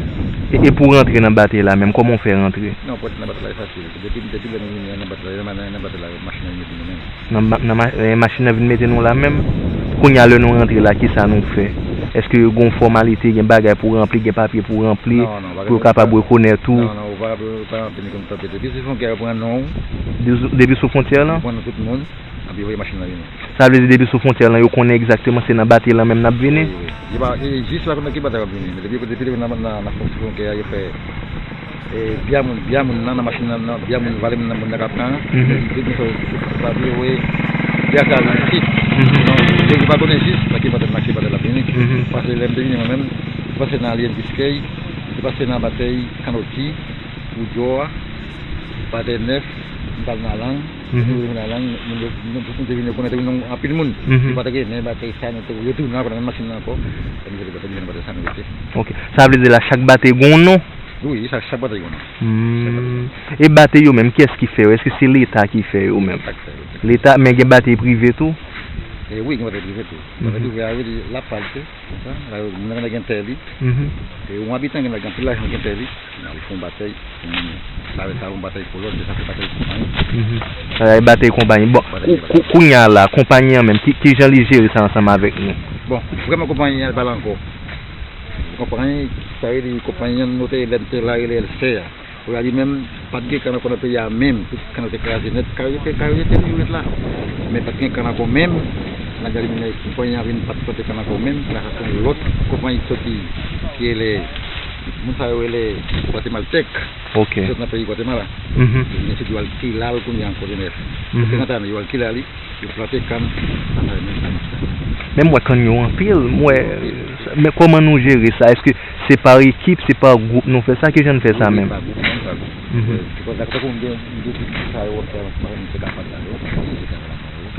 E, e pou rantre nan batay la menm, kòman w fè rantre? Non, pou rantre nan batay la, e fasil. Depi, depi lè nou vini an nan batay la, nan, nan batay la, machin nan vin mete nou menm. Nan ma-, nan ma-, eh, machin nan vin mete nou la menm? Kounye a, lè nou rantre la, kisa nou fè? Èske gen yon fòmalite, gen bagay pou ranpli, gen papye pou ranpli, non, non, pou yo kapab rekonèt ou? Non, non, ou pa, ou pa ranpli ni konn papye. Depi sou fwontyè, yo pran non w. Depi sou, depi sou fwontyè lan? Yo pran non tout moun, epi yo voye machin nan vini. Sa vle di depi sou fwontyè lan, yo konnen egzakteman se nan batay lan menm n ap vini? Wi, wi. Yo pa, e, jis yo pa konn nan ki batay w ap vini. Men depi, depi nan, nan, nan fwon-, sou fwontyè a, yo fè, e, bya moun, bya moun nan, nan machin nan, nan, bya moun, vale moun nan, moun nan k ap pran. Mhm. Depi sa, sa vle, wi, bya sa vin isit. Mhm. Non, yo pa konnen jis nan ki batay, nan ki batay l ap vini. Mhm. Paske lè m te vini mwen menm, m pase nan Alliance Biscay, m pase nan batay Kanoti, Boudjò a, batay Nèf, m t al nan Lang. Mhm. Moun yo, moun yo, moun yo te vin rekonèt, te vin anpil moun. Mhm. Yo pa te gen, men batay sa, nou te, yo tounen ankò nan menm machin nan ankò. E nou te batay, nou batay sa, nou rete. Ok. Sa vle di la, chak batay gon non? Wi, sa, chak batay gon non. Hmm. Chak batay gon non. E batay yo menm, kiyès ki fè yo? Èske se Leta ki fè yo menm? Leta ki fè yo. Leta, men gen batay prive tou? E wi, gen batay prive tou. Mhm. Batay prive a, vle di, l ap pale tou. Konsa, la, moun nan gen tè li. Mhm. E yon abitan gen, gen anpil lajan, gen tè li. Nan li fè yon batay, yon, sa, sa yon batay pou lòt, sa fè batay konpayi. Mhm. Sa fè batay konpayi. Bon, batay kou-, konpayi. Kou-, kounye a la, konpayi an menm, ki, ki jan li jere sa ansanm avèk nou? Bon, vrèman konpayi an pale ankò. Konpayi, sa vle di konpayi an nou te, lè n te la, rele L C A. Kounye a li menm, pa t gen kann ankò nan peyi a menm. Tout kann yo te kraze nèt. Kay yo te, kay yo te toujou ret la. Men pa t gen kann ankò menm. N ap gade, men konpayi an vin pa t plante kann ankò menm. La sa se yon lòt konpayi ki soti, ki rele, moun sa yo rele Gwatemaltèk. Ok. Ki sot nan peyi Gwatemala. Mhm. Li vin isit, yo al kile l kounye a ankò de nèf. Mhm. Senkant ane, yo al kile li. Yo plante kann, sa fè menm sa. Men m wè kann yo anpil, m wè, men kòman nou jere sa? Èske se pa ekip, se pa gwoup nou fè sa? Ki jan n fè sa menm? Wi, wi, pa gwoup, non, pa gwoup. Mhm. Wi, se konsa, tankou m gen, m gen pitit sa yo, sa yo, m se kapab la, yo, m se kapab la, yo.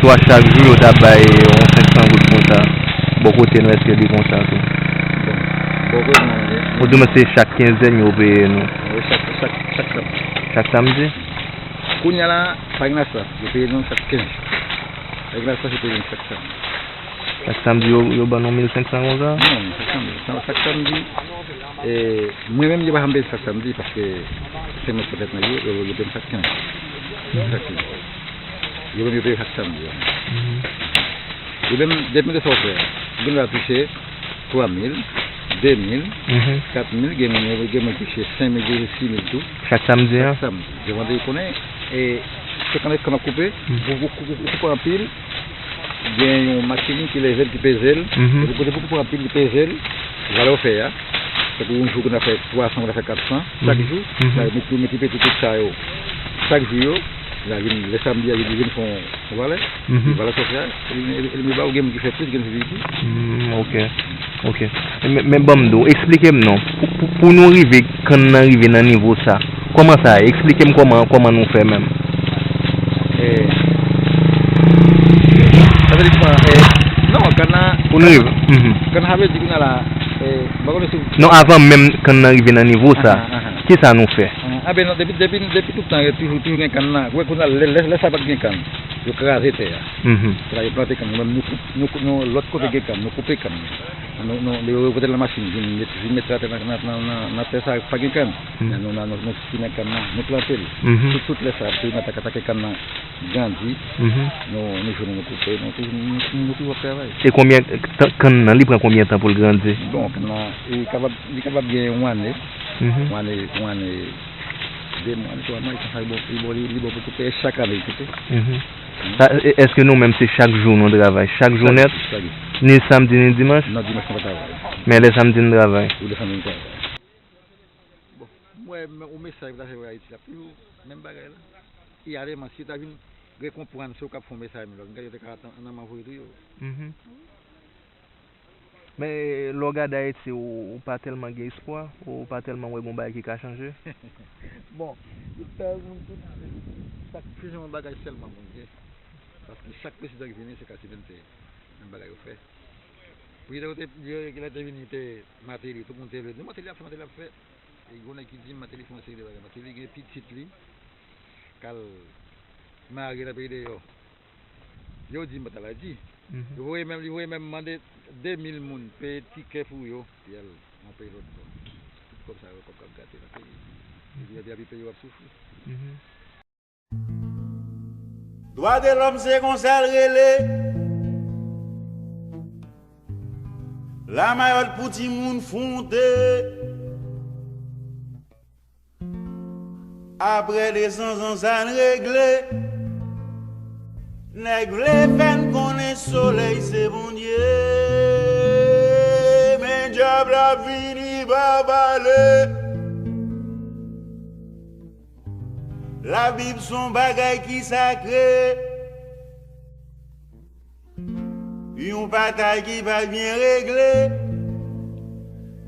Swa chak jou yo ta bay yon senk san goud konsa. Bò kote nou, èske li konsa tou? Bon, bò kote nou, wi. Ou di mwen se chak kenzèn yo peye nou? Wi, chak, chak, chak samdi. Chak samdi? Kounye a la, pa gen laspas, yo peye nou chak kenz. Pa gen laspas, yo peye nou chak samdi. Chak samdi, yo, yo ban nou mil senk san konsa? Non, chak samdi. Chak, chak samdi, e, mwen menm, yo pa janm peye chak samdi, paske se mwen ki fè tèt mwen, yo, yo, yo peye m chak kenz. Chak kenz. Yo menm, yo peye chak samdi, yo. Mhm. Yo menm, depi de sa w fè, gen dwa touche twa mil, de mil, mhm, kat mil, gen moun, gen moun ki touche senk mil, gen sis mil tou. Chak samdi, chak an? Samdi. Yo mande yo konnen, e, se kanè kanè koupe, mhm, ou, ou, ou, ou koupe anpil, gen yon machin ki leve l, ki peze l, mhm, epi kote pou koupe anpil, li peze l, valè w fè a, tankou yon jou, ou konn fè twa san, ou konn fè kat san, chak, mhm, jou, mhm, la, yo mete, yo mete pete tout sa yo, chak jou yo, la vin, lè samdi a, yo vin fè yon, yon valè, mhm, valè sa w fè a, e, e, e, e ba ou gen moun ki fè plis, gen moun ki fè plis. Hmm, ok, ok. Men, men ban m di w, eksplike m non, pou, pou, pou nou rive, kann nan rive nan nivo sa, kòman sa ye? Eksplike m kòman, kòman nou fè menm. Eh, sa vle di kòman, eh, non, kann nan, pou nou rive, mhm, kann nan sa vle di kounye a la, eh, m pa konnen si w... Non, avan menm kann nan rive nan nivo sa, aha, aha, kisa nou fè? Aha, a ben non, depi, depi, depi tout tan, toujou, toujou gen kann nan. Ou wè kounye a, lè, lè, lè sa pa t gen kann, yo kraze tè a. Mhm. Se la yo plante kann, nou menm nou, nou, nou, lòt kote gen kann, nou koupe kann. Nou, nou, yo, yo pote l nan machin, vin met, vin met atè nan, nan, nan, nan, nan tè sa pa gen kann. Mhm. Men nou, nou, nou, nou simen kann nan, nou plante l. Mhm. Tout, tout lè sa, pou nou atake, atake kann nan grandi, mhm, nou, nou jwenn, nou koupe, nou, nou, nou, nou toujou ap travay. E konbyen, tan, kann nan, li pran konbyen tan pou l grandi? Bon, kann nan, li kapab, li kapab gen yon ane. Mhm. Yon ane, yon ane, de mwa, twa mwa, li konsa, li bon, li bon, li, li bon pou koupe, e chak ane li koupe. Mhm. Sa, e, èske nou menm se chak jou nou travay? Chak jou nèt? Chak jou, chak jou. Ni samdi, ni dimanch? Non, dimanch nou pa travay. Men lè samdi n travay? Wi, lè samdi n travay. Bon, m wè men, yon mesaj pou ta fè pou Ayiti la, toujou menm bagay la. E alèman, si yo ta vin rekonprann se ou k ap fè yon mesaj menm lè, m gade yo te ka ann, ann, ann voye tou yo. Mhm. Men lè w gade Ayiti, ou, ou pa tèlman gen espwa, ou pa tèlman wè gon bagay ki ka chanje? Bon, tout, tout, chak, se jan yon bagay sèlman moun gen. Paske chak prezidan ki vini, se kase menm se menm bagay yo fè. Prezidan yo te, yo, ki lè te vini, te Martelly, tout moun te vle di Martelly ap fè, Martelly ap fè. E gon nèg ki di m Martelly fè yon seri de bagay. Martelly gen pitit li k al marye nan peyi deyò. Yo di m pa t al Ayiti. Mhm. Yo voye menm, li voye menm mande de mil moun peye tikè pou yo, pou y al nan peyi lòt bò. Tout kòb sa yo, kòb k ap gate nan peyi. Epi, epi, epi peyi yo ap soufri. Mhm. Dwa de lòm se konsa l rele. Lamayòl pou timoun fwonte. Apre de san zan sa n regle. Nèg vle fè n konnen solèy se Bondye. Men dyab la vini pa pale. Labib se yon bagay ki sakre. Yon batay ki pa byen regle.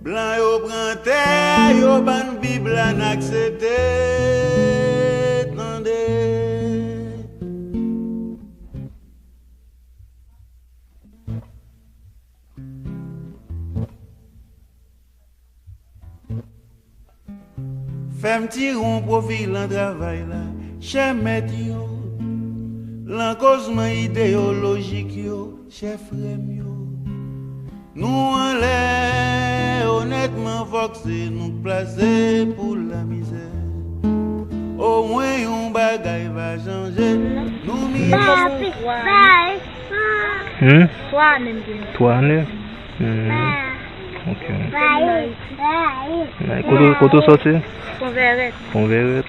Blan yo pran tè a, yo ban n Bib la, n aksepte. Tande. Fè m tire yon pwofi lan travay la, chè mèt yo, lan kozman ideyolojik yo, chè frè m yo. Nou anlè, onètman, fòk se nou k plase pou lamizè. Omwen yon bagay va chanje, nou mizè. Hmm? Twa ane m gen. Twa ane? Hmm. Ok. Nan kote, kote w sòti? Fon Vèrèt. Fon Vèrèt.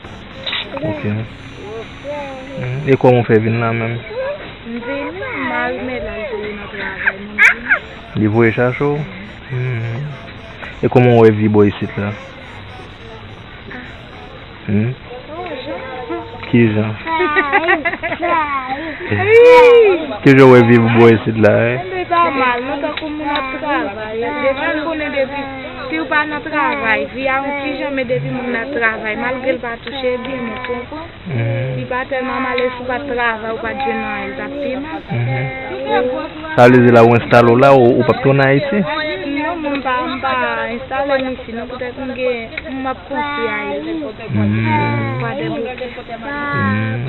Ok. Hmm. E kòman w fè vin la menm? M vini, mari m la, li te nan travay, m vini. Li voye chache w? Hmm. E kòman w wè vi bò isit la? Hmm? Kijan? Kijan w wè viv bò isit la, wi? Li pa mal, non, tankou moun ap travay. Depi m konnen depi Si w pa nan travay, vi a yon ti jan, men depi moun nan travay, malgre l pa touche byen, men konpran. Li pa tèlman male, si w pa t travay, ou pa t jwenn anyen, li t ap pi mal. Sa vle di la ou enstale w la, ou, ou p ap tounen Ayiti? Non, mwen m pa, m pa enstale m isi, non, poutèt m gen, m ap konstwi Ayiti. Kwadèboukè.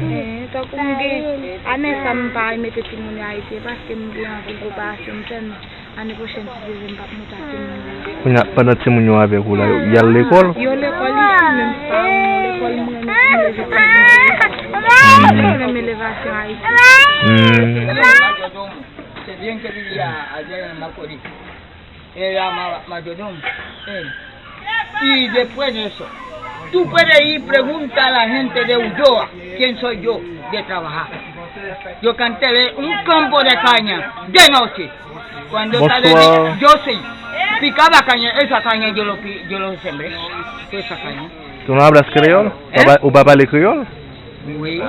Men, tankou m gen, ane sa m pa mete timoun yo Ayiti, paske m gen anpil preparasyon m fè, men ane pwochèn, si Dye vle, m p ap monte ak timoun yo. Kounye a, pandan timoun yo avèk ou la, y al lekòl? Yo lekòl isi, men m pa renmen lekòl, m renmen pou m leve timoun yo. M renmen elevasyon Ayiti. Se bien que vivía ayer en Macorís. Era ma-, mayordomo. Eh, y después de eso, tú puedes ir, pregunta a la gente de Ulloa quién soy yo de trabajar. Yo canté un campo de caña de noche. Cuando está de día, yo sí. Picaba caña, esa caña yo lo, pi- yo lo sembré. Toda esa caña. Tú no hablas creol? Ou pa pale kreyòl? Wi.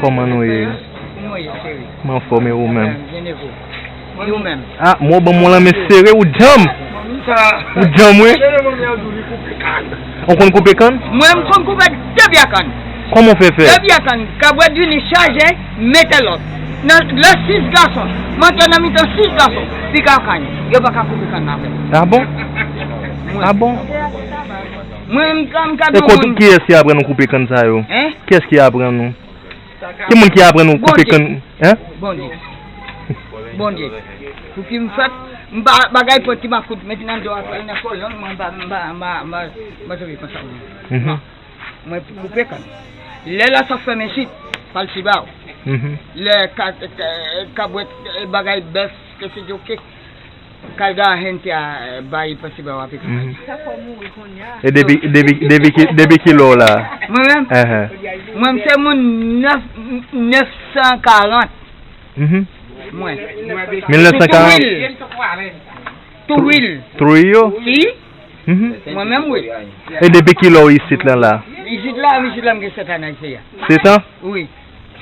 Kòman nou ye? Kòman w ye, cheri? M anfòm, e ou menm? Byen, e ou? E ou menm? Ah, mwen ban mwen lanmen sere, ou djanm. Ou djanm, wi. Ou konn koupe kann? Mwen, m konn koupe de pye kann. Kòman w fè fè? De pye kann. Kabwèt vini chaje, mete lòt. Nan, lè sis gason, m antre nan mitan sis gason, pika kann. Yo pa ka koupe kann avè m. Ah bon? Mwen. Ah bon? Mwen, m ka, m ka di yon moun. E kot, kiyès ki aprann ou koupe kann sa yo? Hein? Kiyès ki aprann ou? Ki moun ki aprann ou koupe kann? Hein? Bondye. Bondye. Pou ki m fèt, m ba, bagay pòt ki makout, met nan do a, nan kolonn, mwen ba, m ba, m ba, m ba, m ba, m ba, m ba, mwen koupe kann. Lè la sa fèmen sit, pal siba w. Lè ka, ka, kabwèt, bagay bèf, ke se yo ke, Kay da hente a, eh, bay pase ba w ape ka bay. E depi, depi, depi ki, depi ki lè w la? Mwen menm? Mwen, m se moun nèf, nèf san karant. Mwen. Mil nèf san karant? Trujillo. Trujillo? Wi. Mwen menm, wi. E depi ki lè w isit la, la? Isit la, isit la, m gen sèt an nan isit la. Sèt an? Wi.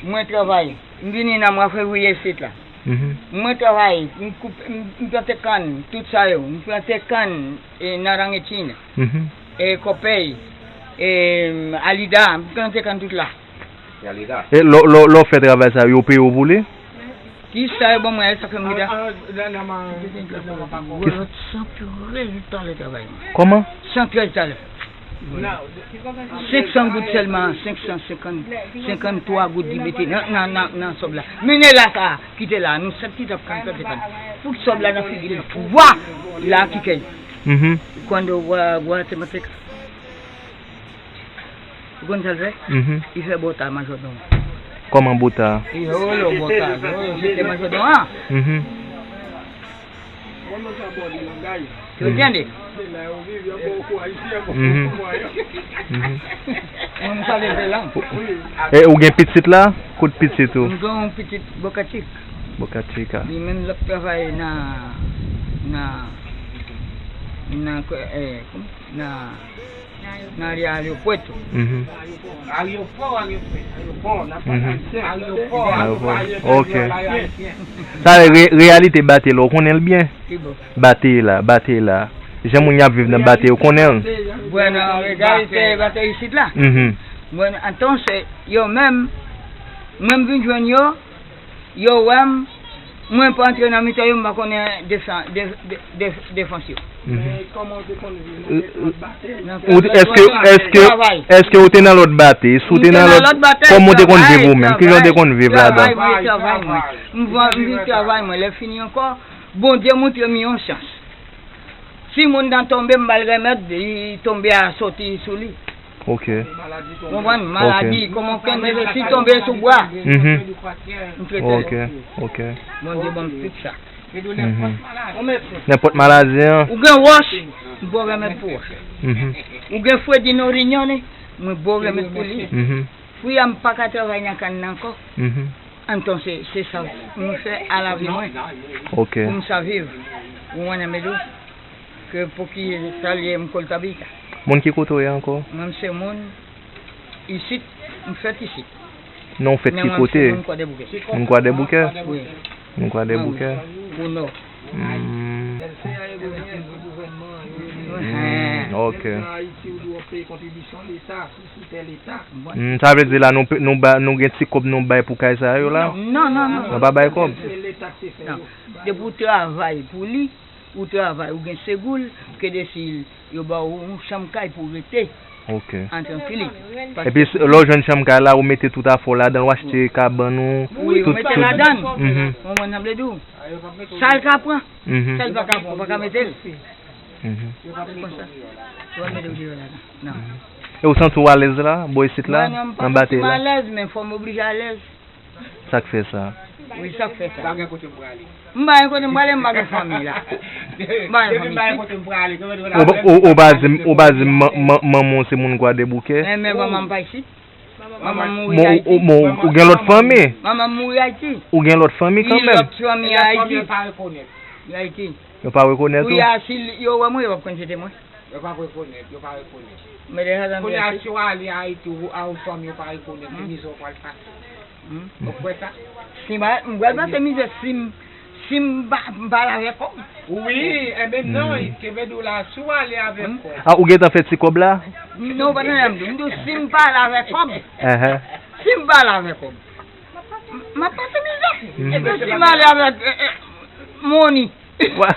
Mwen travay. M vini nan mwa fevriye isit la. Mwen travay, m koupe, m, m plante kann, tout sa yo. M plante kann, e, narangetin, e, kòpèy, e, alida, m plante kann tout la. E lè, lè, lè w fè travay sa yo, yo peye w pou li? Ki sa yo ban mwen, sa fè m rida. San trèz talè travay mwen. Kòman? San trèz talè. Senk san goud sèlman, senk san senkant, senkanntwa goud li mete nan, nan, nan, nan sòb la. Mennen la sa, kite la, nou sèt ki t ap kanpe te kanpe. Fout sòb la nan figi l, vwa! La kite l. Cuando vwa, vwa te mete. Ou konn sa l fè? Li fè bòta majòdòm. Kòman bòta? Li rele w bòta, yo, yo jete majòdòm an. Yo tande? Mwen, m pale vre la. E ou gen pitit la? Kot pitit ou? M gen yon pitit Boca Chica. Boca Chica. Li menm l ap travay nan, nan, nan, eh, nan, nan aeropuerto. Ayewopò, ayewopò. Ayewopò, n ap pale ayisyen. Ayewopò. Ok. Sa re, reyalite batey la, ou konnen l byen? Ki bò? Batey la, batey la. Jan moun y ap viv nan batey, ou konnen l? Bueno, reyalite batey isit la. Bueno, entonces, yo menm, mwen m vin jwenn yo, yo wè m, mwen pa antre nan mitan yo, m pa konnen desan, de, de, de, defans yo. Men kòman w te konn viv nan lòt batey? Ou, èske, èske, èske ou te nan lòt batey? Si w te nan lòt, kòman w te konn viv ou menm? Kijan w te konn viv ladan? Travay mwen, travay mwen. M vin travay mwen, lè fini ankò, Bondye montre m yon chans. Si moun nan tonbe, m ba l remèd, li tonbe a soti sou li. Ok. Konprann? Maladi, kòman w konn, si tonbe sou bwa, m trete l. Ok, ok. Bondye ban m tout sa. Nenpòt maladi an. Ou gen wòch, m ba w remèd pou wòch. Ou gen fredi norinyone, mwen ba w remèd pou li. Fwi a, m pa ka travay nan kann nan ankò. Entonces, se sa mwen fè a lavi mwen. Ok. Pou m sa viv. Ou konnen, m di w, ke pou ki sa l ye, m koltabita. Moun ki kote w ye ankò? Mwen, m se moun isit, m fèt isit. Non, w fèt ki kote? Moun Kwadèboukè. Moun Kwadèboukè? Wi. Moun Kwadèboukè? Pou nò. Hmm. Hmm, ok. Menm nan Ayiti, ou dwe peye kontribisyon Leta, sou, sou tè Leta. Hmm, sa vle di la, nou, pe- nou, ba, nou gen ti kòb nou bay pou kay sa yo la? Non, non, non. Nou pa bay kòb? Se Leta ki fè yo. Depi w travay pou li, ou travay, ou gen segou l, ke de si yo ba w yon chanm kay pou w rete. Ok. An trankilite. Epi, s- lè w jwenn chanm kay la, ou mete tout afè w ladan l, ou achte kabann ou, wi, ou tout, mete tout ladan l. Mhm. Ou konprann sa m vle di w? Sa l ka pran, mhm, sa l pa ka pran, ou pa ka mete l. Mhm. Se konsa. Ou pa mete w deyò ladan. Non. E ou santi w alèz la, bò isit la, anba tè la? Mwen, m pa santi m alèz, men fò m oblije alèz. Sa k fè sa? Wi, sa k fè sa. Pa gen kote m prale. M pa gen kote m prale, m pa gen fanmi la. M pa gen fanmi isit. Ou, ou, ou pa di m, ou pa di m man- man- manman w se moun Gwadebouke? Men, men manman m pa isit. Manman m mouri Ayiti. Bon, ou, ou, bon, ou gen lòt fanmi? Manman m mouri Ayiti. Ou gen lòt fanmi kanmenm? Wi, lòt fanmi Ayiti. Li Ayiti. Yo pa rekonèt ou? Wi, a, si yo wè mwen, yo p ap konn se te mwen. Yo p ap rekonèt, yo pa rekonèt. Men deja zanmi. Kounye a, si w ale Ayiti, ou a yon fanmi, yo pa rekonèt, se mizè w pral pase. Hmm. Ou kwè sa? Si m pa, m pral pase mizè si m, si m pa, m pa ale avèk kòb. Wi, enben non, hmm, kenbe dou la, si w ale avèk kòb. Ah, ou gentan fè ti kòb la? Non, ou pa tande m di w. M di w, si m pa ale avèk kòb. Ehè. Si m pa ale avèk kòb. M, m ap pase mizè. Mhm. Epi si m ale avèk, eh, eh, moni. Wa-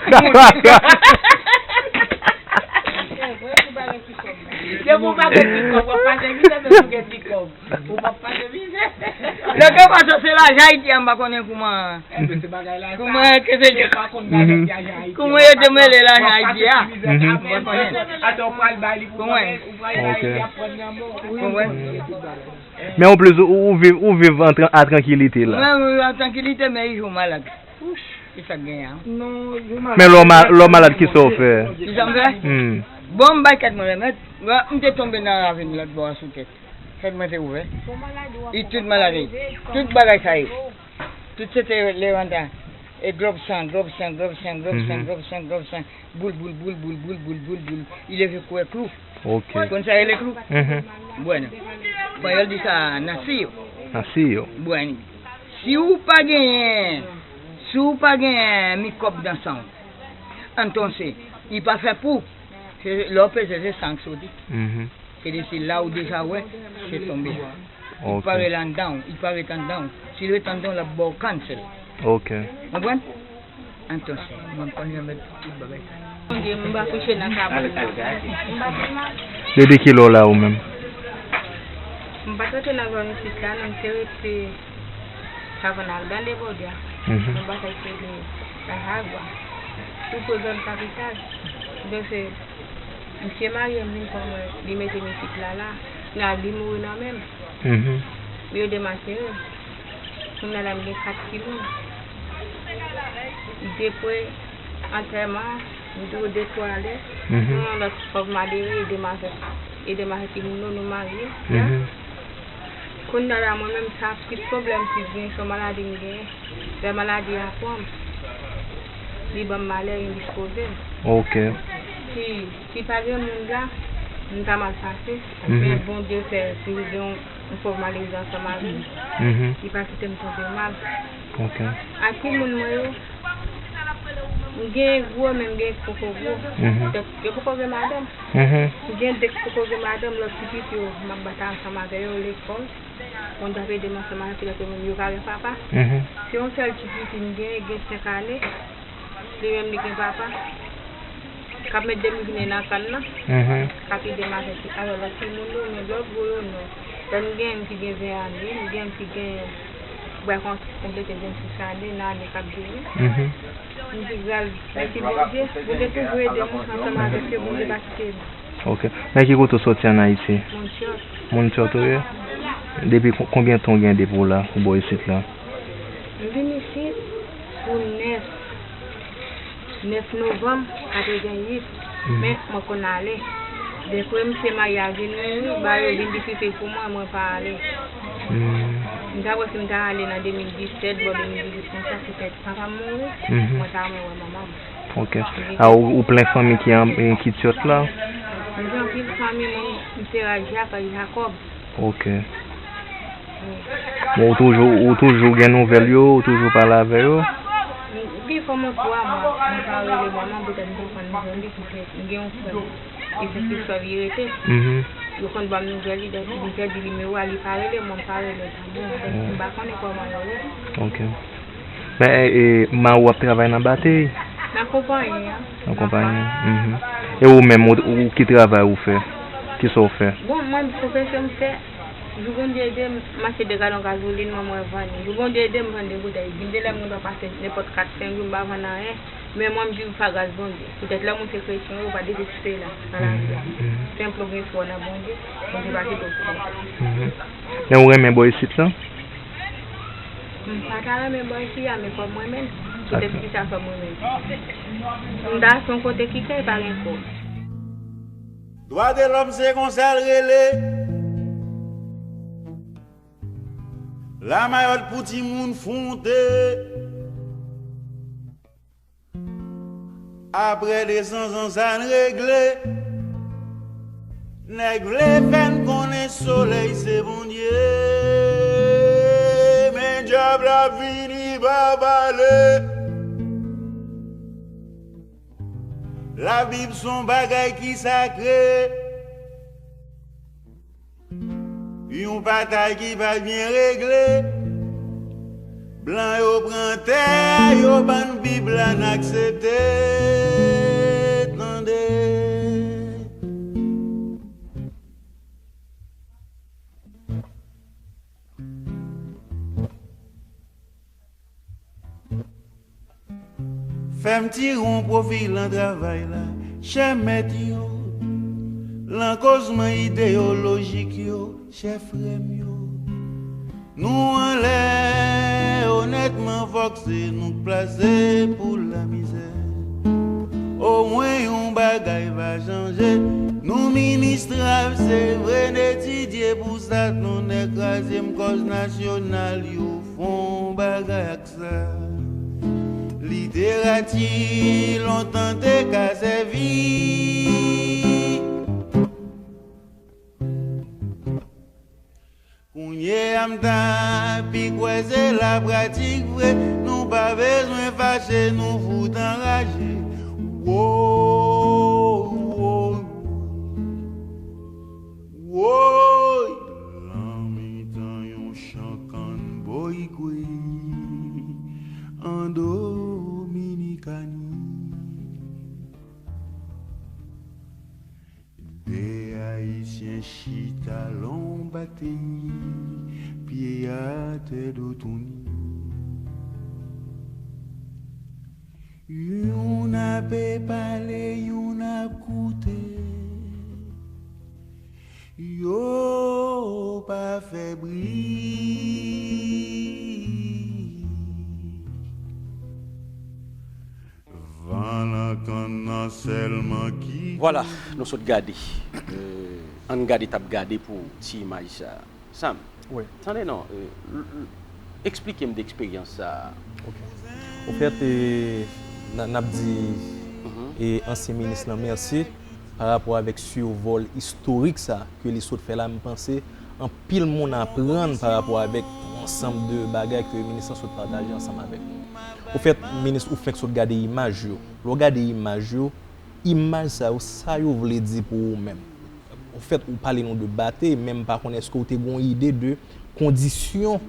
Depi w pa gen ti kòb, w ap pase mizè, depi w gen ti kòb, ou p ap pase mizè. Lè ke pase se lajan Ayiti a, m pa konnen kouman, kouman ke se, kouman yo te mele lajan Ayiti a. Mhm. Atè w pral bay li pou mwen, ou pral bay li, ap pran nan men w. Konprann? Men anplis, ou, ou viv, ou viv an tran- an trankilite la. Mwen, mwen viv an trankilite, men yon jou malad. Wouch, ki sa k genyen an? Men lè w ma- lè w malad, ki sa w fè? Ki sa m fè? Hmm. Bon, m bay tèt mwen remèd. Mwen, m te tonbe nan ravin lòt bò a sou tèt. Tèt mwen te ouvè. E tout maladi, tout bagay sa ye. Tout se te lewanda. E glòb san, glòb san, glòb san, glòb san, mhm, glòb san, glòb san. Boul, boul, boul, boul, boul, boul, boul, boul. Li leve kou e klou. Ok. Konn sa rele klou? Mhm. Bwè nan. Panyòl di sa nasiyo. Nasiyo. Bwè nan. Si ou pa genyen, si ou pa genyen mikòb nan san w, entonse, li pa fè pou, se, lè w peze, se san k soti. Mhm. Se de si la ou deja wè, se tonbe. Ok. Li pa ret anndan w, li pa ret anndan w. Si l ret anndan w, l ap ba w kansè. Ok. Konprann? Entonse, mwen pa janm tout bagay sa. Bondye, m pa kouche nan kabann nan. Depi kilè w la ou menm? M pa t rete nan zòn isit la, non, m te rete Savann Aldan, Lebòdya. Mhm. M pa t rete nan Ajagwa. Tou pre zòn kapital. Donk, se Misye marye m vin pran mwen, li mete m isit la la. Kounye a li mouri nan men m. Mhm. Yo demasere m. Kounye a la m gen kat timoun. Depre antèman, m toujou de twa lè. Mhm. Yon lòt fòm malere, e demasè, e demasè timoun nou, nou marye. Mhm. Kounye a la, mwen menm, sa plis pwoblèm plis gen, se yon maladi m genyen. Lè maladi a pran m, li ban m malè, endispoze m. Ok. Si, si pa gen moun la, m ta mal pase. Mhm. Men Bondye fè toujou gen yon, yon fòm malere ansanm avè m. Mhm. Li pa kite m tonbe mal. Ok. Ak timoun mwen yo, m gen gwo, men m gen poko gwo. Mhm. Donk, yo poko gen madanm. Mhm. M gen de k poko gen madanm, lòt pitit yo, m ap batay ansanm avè yo lekòl. Moun t ap ede m ansanm avèk yo, lòt yo menm yo pa gen papa. Mhm. Se yon sèl ti pitit m gen, gen senk ane. Li menm li gen papa. K ap met demivine nan kann nan. Mhm. K ap ede m avèk, avèk lòt timoun yo, men lòt gwo yo non. Lè m gen youn ki gen ven ane, m gen youn ki gen, pral kon- konplete vennsis ane, nan ane k ap vini. Mhm. M di gras, mèsi Bondye. Bondye toujou ede m ansanm avèk yo, Bondye pa kite m. Ok. Men ki kote w soti ann Ayiti? Montchot. Montchot ou ye? Depi ko- konbyen tan w gen depi w la, ou bò isit la? M vin isit pou nèf, nèf novanm katreventuit. Mhm. Men mwen konn ale. Depre misye marye a vin mouri, bagay yo vin difisil pou mwen, mwen pa ale. Hmm. M ta wè si m ta ale nan de mil disèt, bò de mil dizuit konsa, poutèt papa m mouri, mhm, mwen ta renmen wè manman m. Ok. A, ou, ou plen fanmi ki an, ki Tyòt la? M gen anpil fanmi, mwen, m se ras Jak ak Jakòb. Ok. Wi. Bon, ou toujou, ou toujou gen nouvèl yo, ou toujou pale avè yo? Pi Kòman twa mwa, m pa rele manman, petèt m konprann li, ki fè m gen yon frè m, e se Kristòf li rete. Mhm. Yo konn ban m nouvèl li, donk li pèdi nimewo a, li pa rele mwen, m pa rele manman, donk m pa konnen kòman yo ye. Ok. Men, e, e, mari w ap travay nan batri? Nan konpayi an. Nan konpayi an. Mhm. E ou menm, ou, ou ki travay ou fè? Kisa w fè? Bon, mwen, pwofesyon m fè, jou Bondye ede m, m achte de galon gazolin, mwen, mwen vann li. Jou Bondye ede m, vann de boutèy vin. De lè m gen dwa pase nenpòt kat, senk jou, m pa vann anyen. Men mwen, m viv pa gras Bondye. Poutèt lè moun se kretyen, yo pa dezespere nan, nan lavi a. Mhm. Senpleman gen fwa nan Bondye, Bondye pa kite w konsa. Mhm. Men ou renmen bò isit lan? M pa ta renmen bò isit a, men fò m renmen l. Poutèt kisa fò m renmen l? M ta se yon kote ki kay pa gen kòb. Dwa de lòm se konsa l rele. Lamayòt pou timoun fwonte. Apre de san zan sa n regle. Nèg vle fè n konnen solèy se Bondye. Men dyab la vini pa pale. Labib se yon bagay ki sakre. Yon batay ki pa byen regle. Blan yo pran tè a, yo ban n Bib la, n aksepte. Tande. Fè m tire yon pwofi lan travay la, chè mèt yo. Lan kozman ideyolojik yo, chè frè m yo. Nou anlè, onètman, fòk se nou k plase pou lamizè. Omwen yon bagay va chanje. Nou minis trav, se vre, n etidye pou sa, nou nèg twazyèm kòz nasyonal yo fè yon bagay ak sa. Literati lontan te ka sèvi. Kounye a m ta pi kwè se lapratik vre. Nou pa bezwen fache, nou fout anraje. Woy, woy, woy. Lan mitan yon chan kann boyigwe an Dominikani. De Ayisyen chita lonbatri, pye atè do touni. Youn ape pale, youn ap koute. Yo pa fè bri. Van nan kann nan sèlman ki. Vwala, nou sot gade. Euh, ann gade, t ap gade pou ti imaj sa. Sam, wi, tande non, euh, l-, l-, eksplike m de eksperyans sa. Ok. Ofèt, e, n a, n ap di, mhm, e, ansyen minis lan mèsi pa rapò avèk sivòl istorik sa ke li sot fè la. M panse anpil moun aprann pa rapò avèk yon ansanm de bagay ke minis lan sot pataje ansanm avèk nou. Ofèt, minis, ou fenk sot gade imaj yo. Lè w gade imaj yo, imaj sa yo, sa yo vle di pou ou menm? Ofèt, ou pale nou de batri, men m pa konnen èske ou te gen yon ide de kondisyon,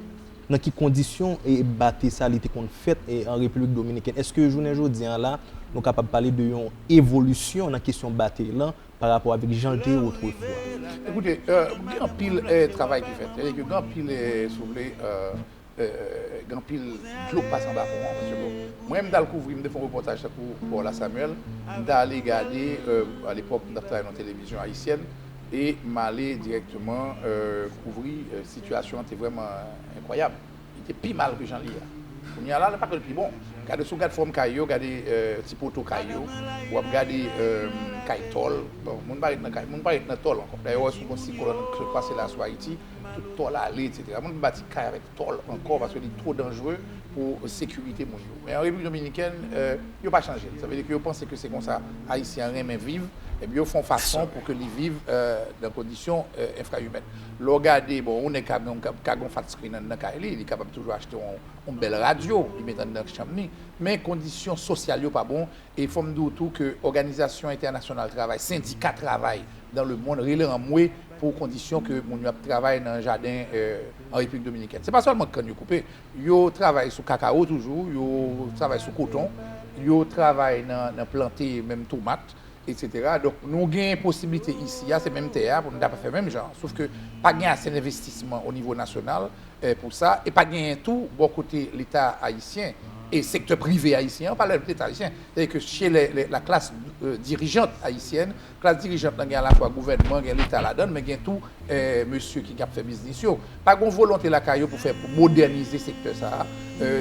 nan ki kondisyon, e, batri sa li te konn fèt, e, an Repiblik Dominikèn? Èske jounen jodi a la, nou kapab pale de yon evolisyon nan kesyon batri lan pa rapò avèk jan l te ye otrefwa? Ekoute, euh, gen anpil, euh, travay ki fèt. Sètadi ke gen anpil, euh, si w vle, euh, euh, gen anpil dlo k pase anba pon an, paske bon, mwen menm m t al kouvri, m te fè yon repòtaj tankou Pò La Samuel, m t ale gade, euh, alepòk m t ap travay nan televizyon ayisyèn, e m ale dirèkteman, euh, kouvri, euh, sitiyasyon an te vrèman enkwayab. Li te pi mal ke jan l ye a. Kounye a la, l pa ke l pi bon. Gade, si w gad fòm kay yo, gade, euh, ti poto kay yo, w ap gade, euh, kay tòl. Bon, moun pa ret nan kay, moun pa ret nan tòl ankò. Dayè, w wè si w gon siklòn k sot pase la sou Ayiti, tout tòl ale, etsetera. Moun pa bati kay avèk tòl ankò paske li twò danjere pou sekirite moun yo. Men an Repiblik Dominikèn, euh, yo pa chanje l. Sa vle di ke yo panse ke se konsa Ayisyen an renmen viv. Ebyen, yo fè yon fason pou ke li viv nan kondisyon enfrayimèn. Lè w gade, bon, yon nèg ka gen yon flat screen anndan kay li, li kapab toujou achte yon bèl radyo, li met anndan chanm li. Men kondisyon sosyal yo pa bon, e fò m di w tou ke òganizasyon entènasyonal travay, sendika travay dans le monde rele anmwe pou kondisyon ke moun yo ap travay nan jaden an Repiblik Dominikèn. Se pa sèlman kann yo koupe, yo travay sou kakawo toujou, yo travay sou koton, yo travay nan plante menm tomat, etsetera. Donk, nou gen posiblite isi a, se menm tè a, pou nou ta fè menm jan. Sof ke pa gen ase envestisman o nivo nasyonal pou sa, e pa genyen tou bò kote Leta ayisyen e sektè prive ayisyen an, pa lè Leta ayisyen, sètadi ke chez la classe dirigeante haïtienne, klas dirijant lan gen alafwa gouvènman, gen Leta ladan l, men gen tou mesye ki ap fè biznis yo. Pa gen yon volonte lakay yo pou fè, pou modènize sektè sa a,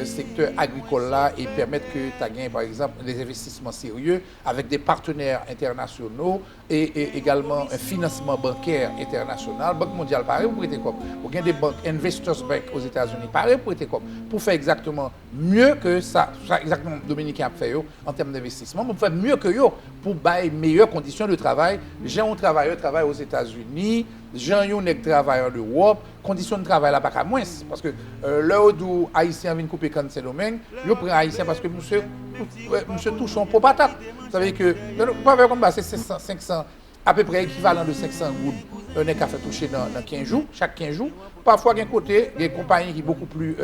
sektè agrikòl la, e pèmèt ke ta gen, pa egzanp, des investissements sérieux avec des partenaires internationaux et également un financement bancaire international. Bank Mondyal pare pou prete kòb. Ou gen de bank, Investors Bank Ozetazini pare pou prete kòb pou fè egzakteman mye ke sa, sa egzakteman Dominiken ap fè yo an tèm envestisman, pou fè mye ke yo, pou bay meyè kondisyon de travay, jan yon travayè travay Ozetazini, jan yon nèg travay an Ewòp, kondisyon de travay la pa ka mwens. Paske lè yo di w Ayisyen an vin koupe kann Sendomeng, yo pran Ayisyen paske misye touche yon po patat. Sa vle di ke, ou pa wè kòm ba se senk san, apeprè ekivalan de senk san goud, yon nèg ka fè touche nan kenz jou, chak kenz jou. Pafwa gen kote, gen konpayi ki bokou pli,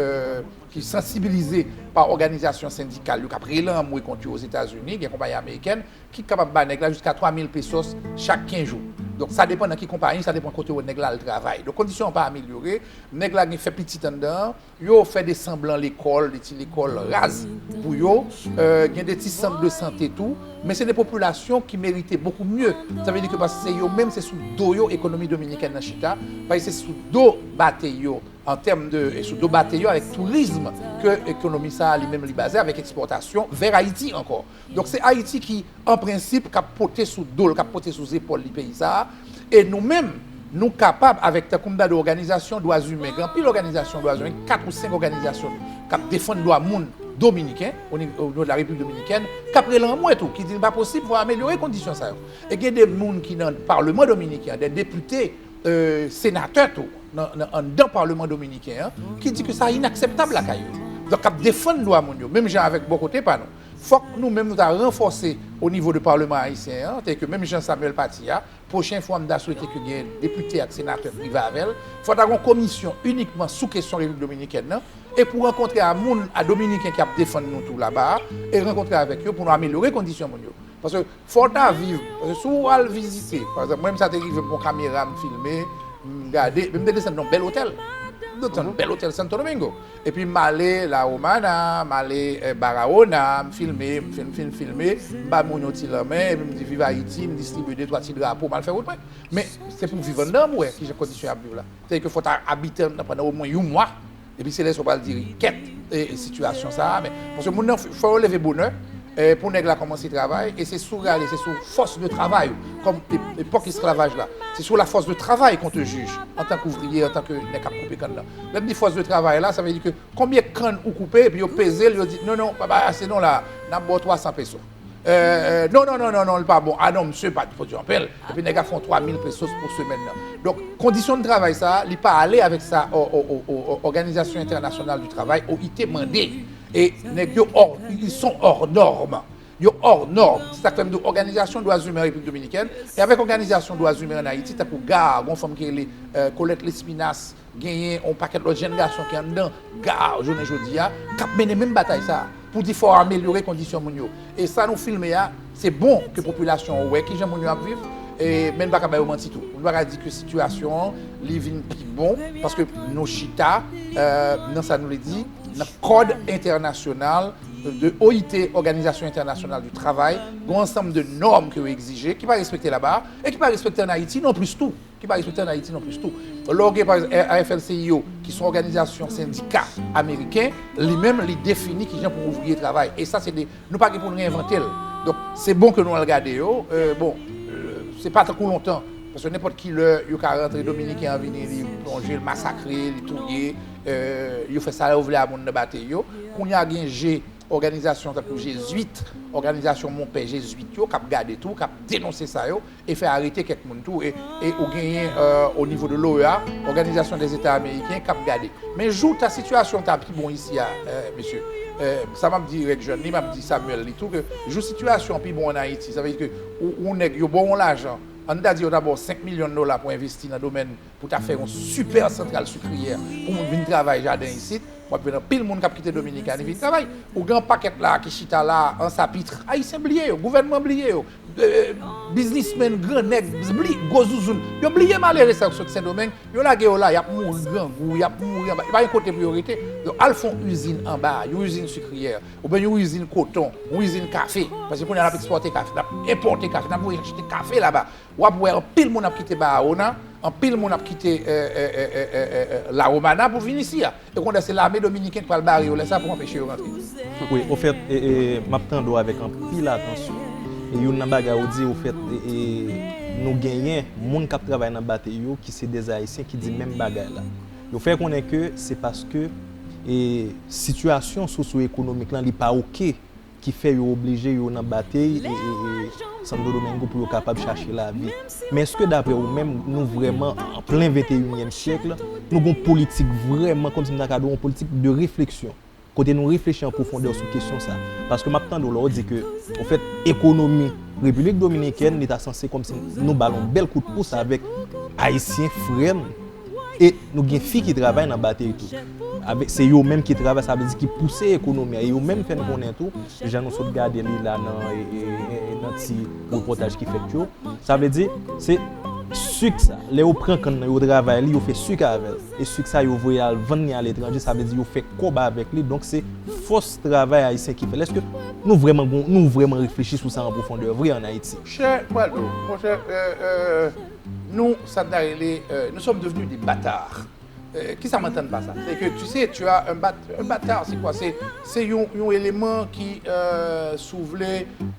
ki sansibilize pa òganizasyon sendikal yo, k ap rele anmwe kont yo Ozetazini, gen konpayi amerikèn ki kapab ba nèg la jiska twa mil pesos chak kenz jou. Donk, sa depann nan ki konpayi, sa depann kote nèg la al travay. Donk, kondisyon an pa amelyore, nèg la gen fè pitit anndan an, yo fè de sanblan lekòl, de ti lekòl raz pou yo, gen de ti sant de sante tou, men se de popilasyon ki merite bokou mye. Sa vle di ke paske se yo menm, se sou do yo ekonomi dominikèn nan chita, paske se sou do batey yo, an tèm de, e sou do batey yo avèk tourizm ke ekonomi sa a li menm li baze avèk ekspòtasyon vè Ayiti ankò. Donk, se Ayiti ki, an prensip, k ap pote sou do l, k ap pote sou zepòl li peyi sa a. E nou menm, nou kapab, avèk, tankou m ta di w, òganizasyon dwa imen, gen anpil òganizasyon dwa imen, kat ou senk òganizasyon k ap defann dwa moun dominiken, o nivo de la Repiblik Dominikèn, k ap rele anmwe tou, ki di l pa posib, fò amelyore kondisyon sa yo. E gen de moun ki nan Palman dominiken an, de depite, senatè tou, nan, anndan Palman dominiken an, ki di ke sa inakseptab lakay yo. Donk, k ap defann dwa moun yo, menm jan avèk bò kote pa nou. Fòk nou menm nou ta ranfòse o nivo de Palman ayisyen an, tèlke menm jan Samuel Paty a, pwochen fwa m ta swete ke gen depite ak senatè k rive avè l, fò ta gen yon komisyon inikman sou kesyon Repiblik Dominikèn nan, e pou rankontre a moun, a Dominiken k ap defann nou tou laba a, e rankontre avèk yo pou nou amelyore kondisyon moun yo. Paske fò w ta viv, paske si w al vizite, pa egzanp, mwen menm sa te rive m pran kamera, m filme, m gade, epi m te desann nan yon bèl otèl. M desann nan yon bèl otèl Santo Domingo. Epi m ale La Romana, m ale Barahona, m filme, m fin, fin filme, m ba moun yon ti lanmen, epi m di viv Ayiti, m distribye de twa ti drapo, m al fè wout mwen. Men se pou viv anndan pou wè kijan kondisyon y ap viv la. Sètadi ke fò w ta abite anndan pandan omwen yon mwa, epi se lè sa w pral di kèt, e sitiyasyon sa a, men paske moun nan fò yo leve bonè, pou nèg la kòmanse travay, e se sou rale, se sou fòs de travay ou, kòm epòk esklavaj la, se sou la force de travail qu'on te juge, antanke ouvriye, antanke nèg k ap koupe kann nan. Lè m di fòs de travay la, sa vle di ke konbyen kann ou koupe, epi yo peze l, yo di non, non, pa, pa ase non la, n ap ba w twa san peso. Non, non, non, non, non, li pa bon. A non, misye pa t pwodui anpil. Epi nèg la fè yon twa mil pesos pou semèn nan. Donk, kondisyon de travay sa a, li pa ale avèk sa òganizasyon entènasyonal di travay, O I T, mande. E nèg yo, ils sont hors normes. Yo hors normes. Se sa k fè m di w, òganizasyon dwa imen an Repiblik Dominikèn, e avèk òganizasyon dwa imen an Ayiti, tankou GARR, gon fanm ki rele Colette Lespinasse, genyen yon pakèt lòt jèn gason ki anndan GARR jounen jodi a, k ap mennen menm batay sa a, pou di fò amelyore kondisyon moun yo. E sa nou filme a, se bon ke popilasyon an wè kijan moun yo ap viv, men n pa ka ba yo manti tou. Nou pa ka di ke sitiyasyon an, li vin pi bon, paske nou chita nan sa nou vle di, nan kòd entènasyonal de O I T, òganizasyon entènasyonal di travay, gon ansanm de nòm ke yo egzije, ki pa respekte laba a, e ki pa respekte ann Ayiti non plis tou. Ki pa respekte ann Ayiti non plis tou. Lè w gen, pa egzanp, A F L C I O, ki se yon òganizasyon sendika ameriken, li menm, li defini kijan pou ouvriye travay. E sa, se de, nou pa gen pou n reenvante l. Donk, se bon ke nou al gade yo. Bon, se pa tankou lontan. Paske nenpòt ki lè, yo ka rantre, Dominiken an vini, li plonje, li masakre, li touye, yo fè sa yo vle a moun nan batey yo. Kounye a gen je Òganizasyon tankou Jezwit, òganizasyon monpè Jezwit yo k ap gade tou, k ap denonse sa yo, e fè arete kèk moun tou. E, e ou genyen, euh, o nivo de l'O E A, Òganizasyon dè Zeta Ameriken, k ap gade. Men jou ta sitiyasyon ta pi bon isi a, euh, mesye, euh, sa m ap di Règ Jòn li, m ap di Samuel li tou, ke jou sitiyasyon pi bon ann Ayiti, sa vle di ke ou, ou nèg yo ba w yon lajan, ann ta di yo ta ba w senk milyon dola pou envesti nan domèn pou ta fè yon sipè santral sikriyè pou moun vin travay jaden isit, w ap jwenn anpil moun k ap kite Dominikani vin travay. Ou gen yon pakèt la ki chita la an sapit, Ayisyen bliye yo, gouvènman bliye yo, eh, biznismenn, gran nèg, bli, gwo zouzoun, yo bliye malere sa yo sot Sendomeng, yo lage yo la, y ap mouri grangou, y ap mouri anba, pa gen kote pou yo rete. Yo al fè yon izin anba, yon izin sikriyè, oubyen yon izin koton, yon izin kafe, paske kounye a n ap ekspòte kafe, n ap enpòte kafe, n ap voye achte kafe laba. W ap wè anpil moun ap kite Barahona, anpil moun ap kite, eh, eh, eh, eh, eh, eh, La Romana pou vin isi a. E kounye a se lame dominiken k pral bare yo lè sa pou anpeche yo rantre. Wi, ofèt, e, e, m ap tande w avèk anpil atansyon. E youn nan bagay ou di, ofèt, e, e, nou genyen moun k ap travay nan batey yo ki se dè Ayisyen ki di menm bagay la. Yo fè konnen ke se paske, e, sitiyasyon sosyo-ekonomik lan li pa oke ki fè yo oblije yo nan batey e, e, e Santo Domingo pou yo kapab chache lavi. Men èske daprè ou menm, nou vrèman an plen venteyinyèm syèk, nou gon politik vrèman, kòmsi m ta ka di w, yon politik de refleksyon, kote nou reflechi an pwofondè sou kesyon sa? Paske m ap tande w lè w di ke, ofèt, ekonomi Repiblik Dominikèn, li ta sanse kòmsi nou ba l yon bèl kout pous avèk Ayisyen frè n. E nou gen fi ki travay nan batey tou. Avèk, se yo menm ki travay, sa vle di ki pouse ekonomi a. E yo menm fè n konnen tou, jan nou sot gade li la nan, e, e, e, e nan ti repòtaj ki fèt yo. Sa vle di, se sik sa. Lè yo pran kann nan, yo travay li, yo fè sik avè l. E sik sa, yo voye al vann li aletranje, sa vle di yo fè kòb avèk li. Donk, se fòs travay ayisyen ki fè l. Èske nou vrèman gon, nou vrèman reflechi sou sa an pwofondè vre ann Ayiti? Monchè, Pwado, monchè, euh, euh, nous, ça n'a rele, euh, nous sommes devenus des bâtards. Euh, kisa m antann pa sa? Se ke, tu sais, tu as un bat-, un bâtard, c'est quoi? Se, se yon, yon eleman ki, euh, si w vle,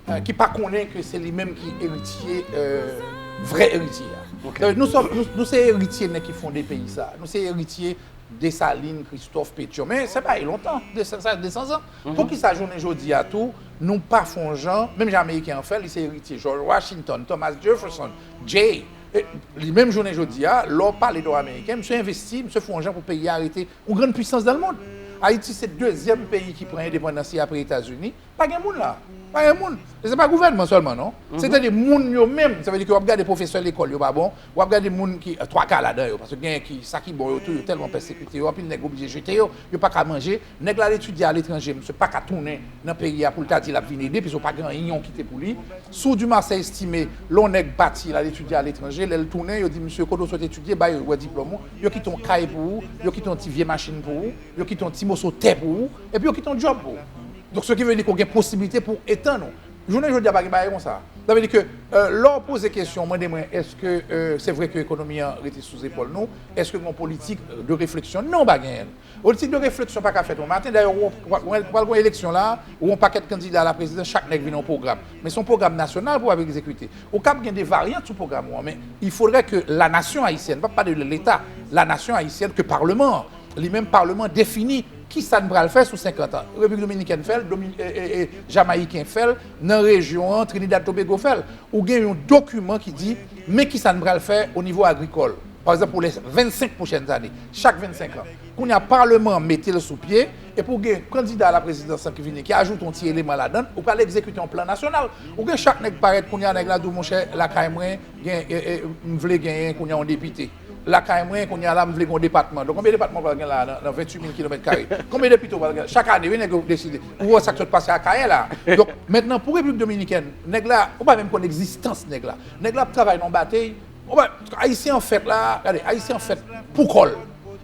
euh, ki pa konnen ke se li menm ki eritye, euh, vrè eritye a. Ok. Euh, nou sòm, nou, nou se eritye nèg ki fonde peyi sa. Nou se eritye Desalin, Kristòf, Petyon. Men se pa gen lontan, de san, sa, de san zan. Poukisa jounen jodi a tou, nou pa fè yon jan, menm jan Ameriken an fè, li se eritye George Washington, Thomas Jefferson, Jay. E, li menm jounen jodi a, lè w pale de yon Ameriken, misye envesti, misye fè yon jan pou peyi a rete yon grann pwisans dans le monde. Ayiti se dezyèm peyi ki pran endepandans li apre Etazini. Pa gen moun la. Pa gen moun. E se pa gouvènman sèlman, non. Sètadi moun yo menm, sa vle di ke w ap gade pwofesè lekòl yo pa bon, w ap gade moun ki, twa ka ladan yo, paske gen ki, sa ki bon yo tou, yo tèlman pèsekite yo, anpil nèg oblije jete yo, yo pa ka manje. Nèg la al etidye aletranje, misye pa ka tounen nan peyi a pou l ta di l ap vin ede, piske w pa gen anyen w kite pou li. Si w di Marseille Estimé, lè yon nèg pati, l al etidye aletranje, lè l tounen, yo di, "Misye, kote w sot etidye, bay wè diplòm ou." Yo kite yon kay pou ou, yo kite yon ti vye machin pou ou, yo kite yon ti moso tè pou ou, epi yo kite yon djòb pou ou. Donk, ce qui veut dire ke w gen posiblite pou w etann ou. Jounen jodi a pa gen bagay konsa. Sa vle di ke, euh, lè w poze kesyon, mande mwen, èske, euh, se vre ke ekonomi an rete sou zepòl nou? Èske gen yon politik, euh, de refleksyon? Non, pa genyen. Politik de refleksyon pa ka fèt yon maten. Dayè, w, w, w, w pral gen eleksyon la, ou yon pakèt kandida a la prezidans, chak nèg vin yon pwogram. Men se yon pwogram nasyonal pou w ap egzekite. Ou kab gen de varyant sou pwogram ou an, men il faudrait que la nation haïtienne, pa pale de l'État, la nation haïtienne, ke palman an, li menm palman an defini kisa n pral fè sou senkant an. Repiblik Dominikèn fè l, Domi-, e, e, e, Jamayiken fè l, nan rejyon an, Trinidad Tobago fè l. Ou gen yon dokiman ki di, men kisa n pral fè o nivo agrikòl. Pa egzanp, pou lè vennsenk pwochèn ane, chak vennsenk an. Kounye a, palman an mete l sou pye, epi w gen kandida a la prezidans lan ki vini, ki ajoute yon ti eleman ladan l, ou pral egzekite yon plan nasyonal. Ou gen chak nèg parèt, kounye a, nèg la di w, monchè, lakay mwen, gen, e, e, m vle genyen, kounye a, yon depite. Lakay mwen, kounye a la, m vle gen yon depatman. Donk, konbyen depatman w pral gen la, nan, nan venntuit mil kilomèt kare? Konbyen depite w pral gen? Chak ane, wi, nèg yo deside. Ou wè sa k sot pase Akayè la. Donk, mentnan, pou Repiblik Dominikèn, nèg la, ou pa menm konn egzistans nèg la. Nèg la ap travay nan batey. Ou pa, Ayisyen an fèt la, gade, Ayisyen an fèt pou kò l.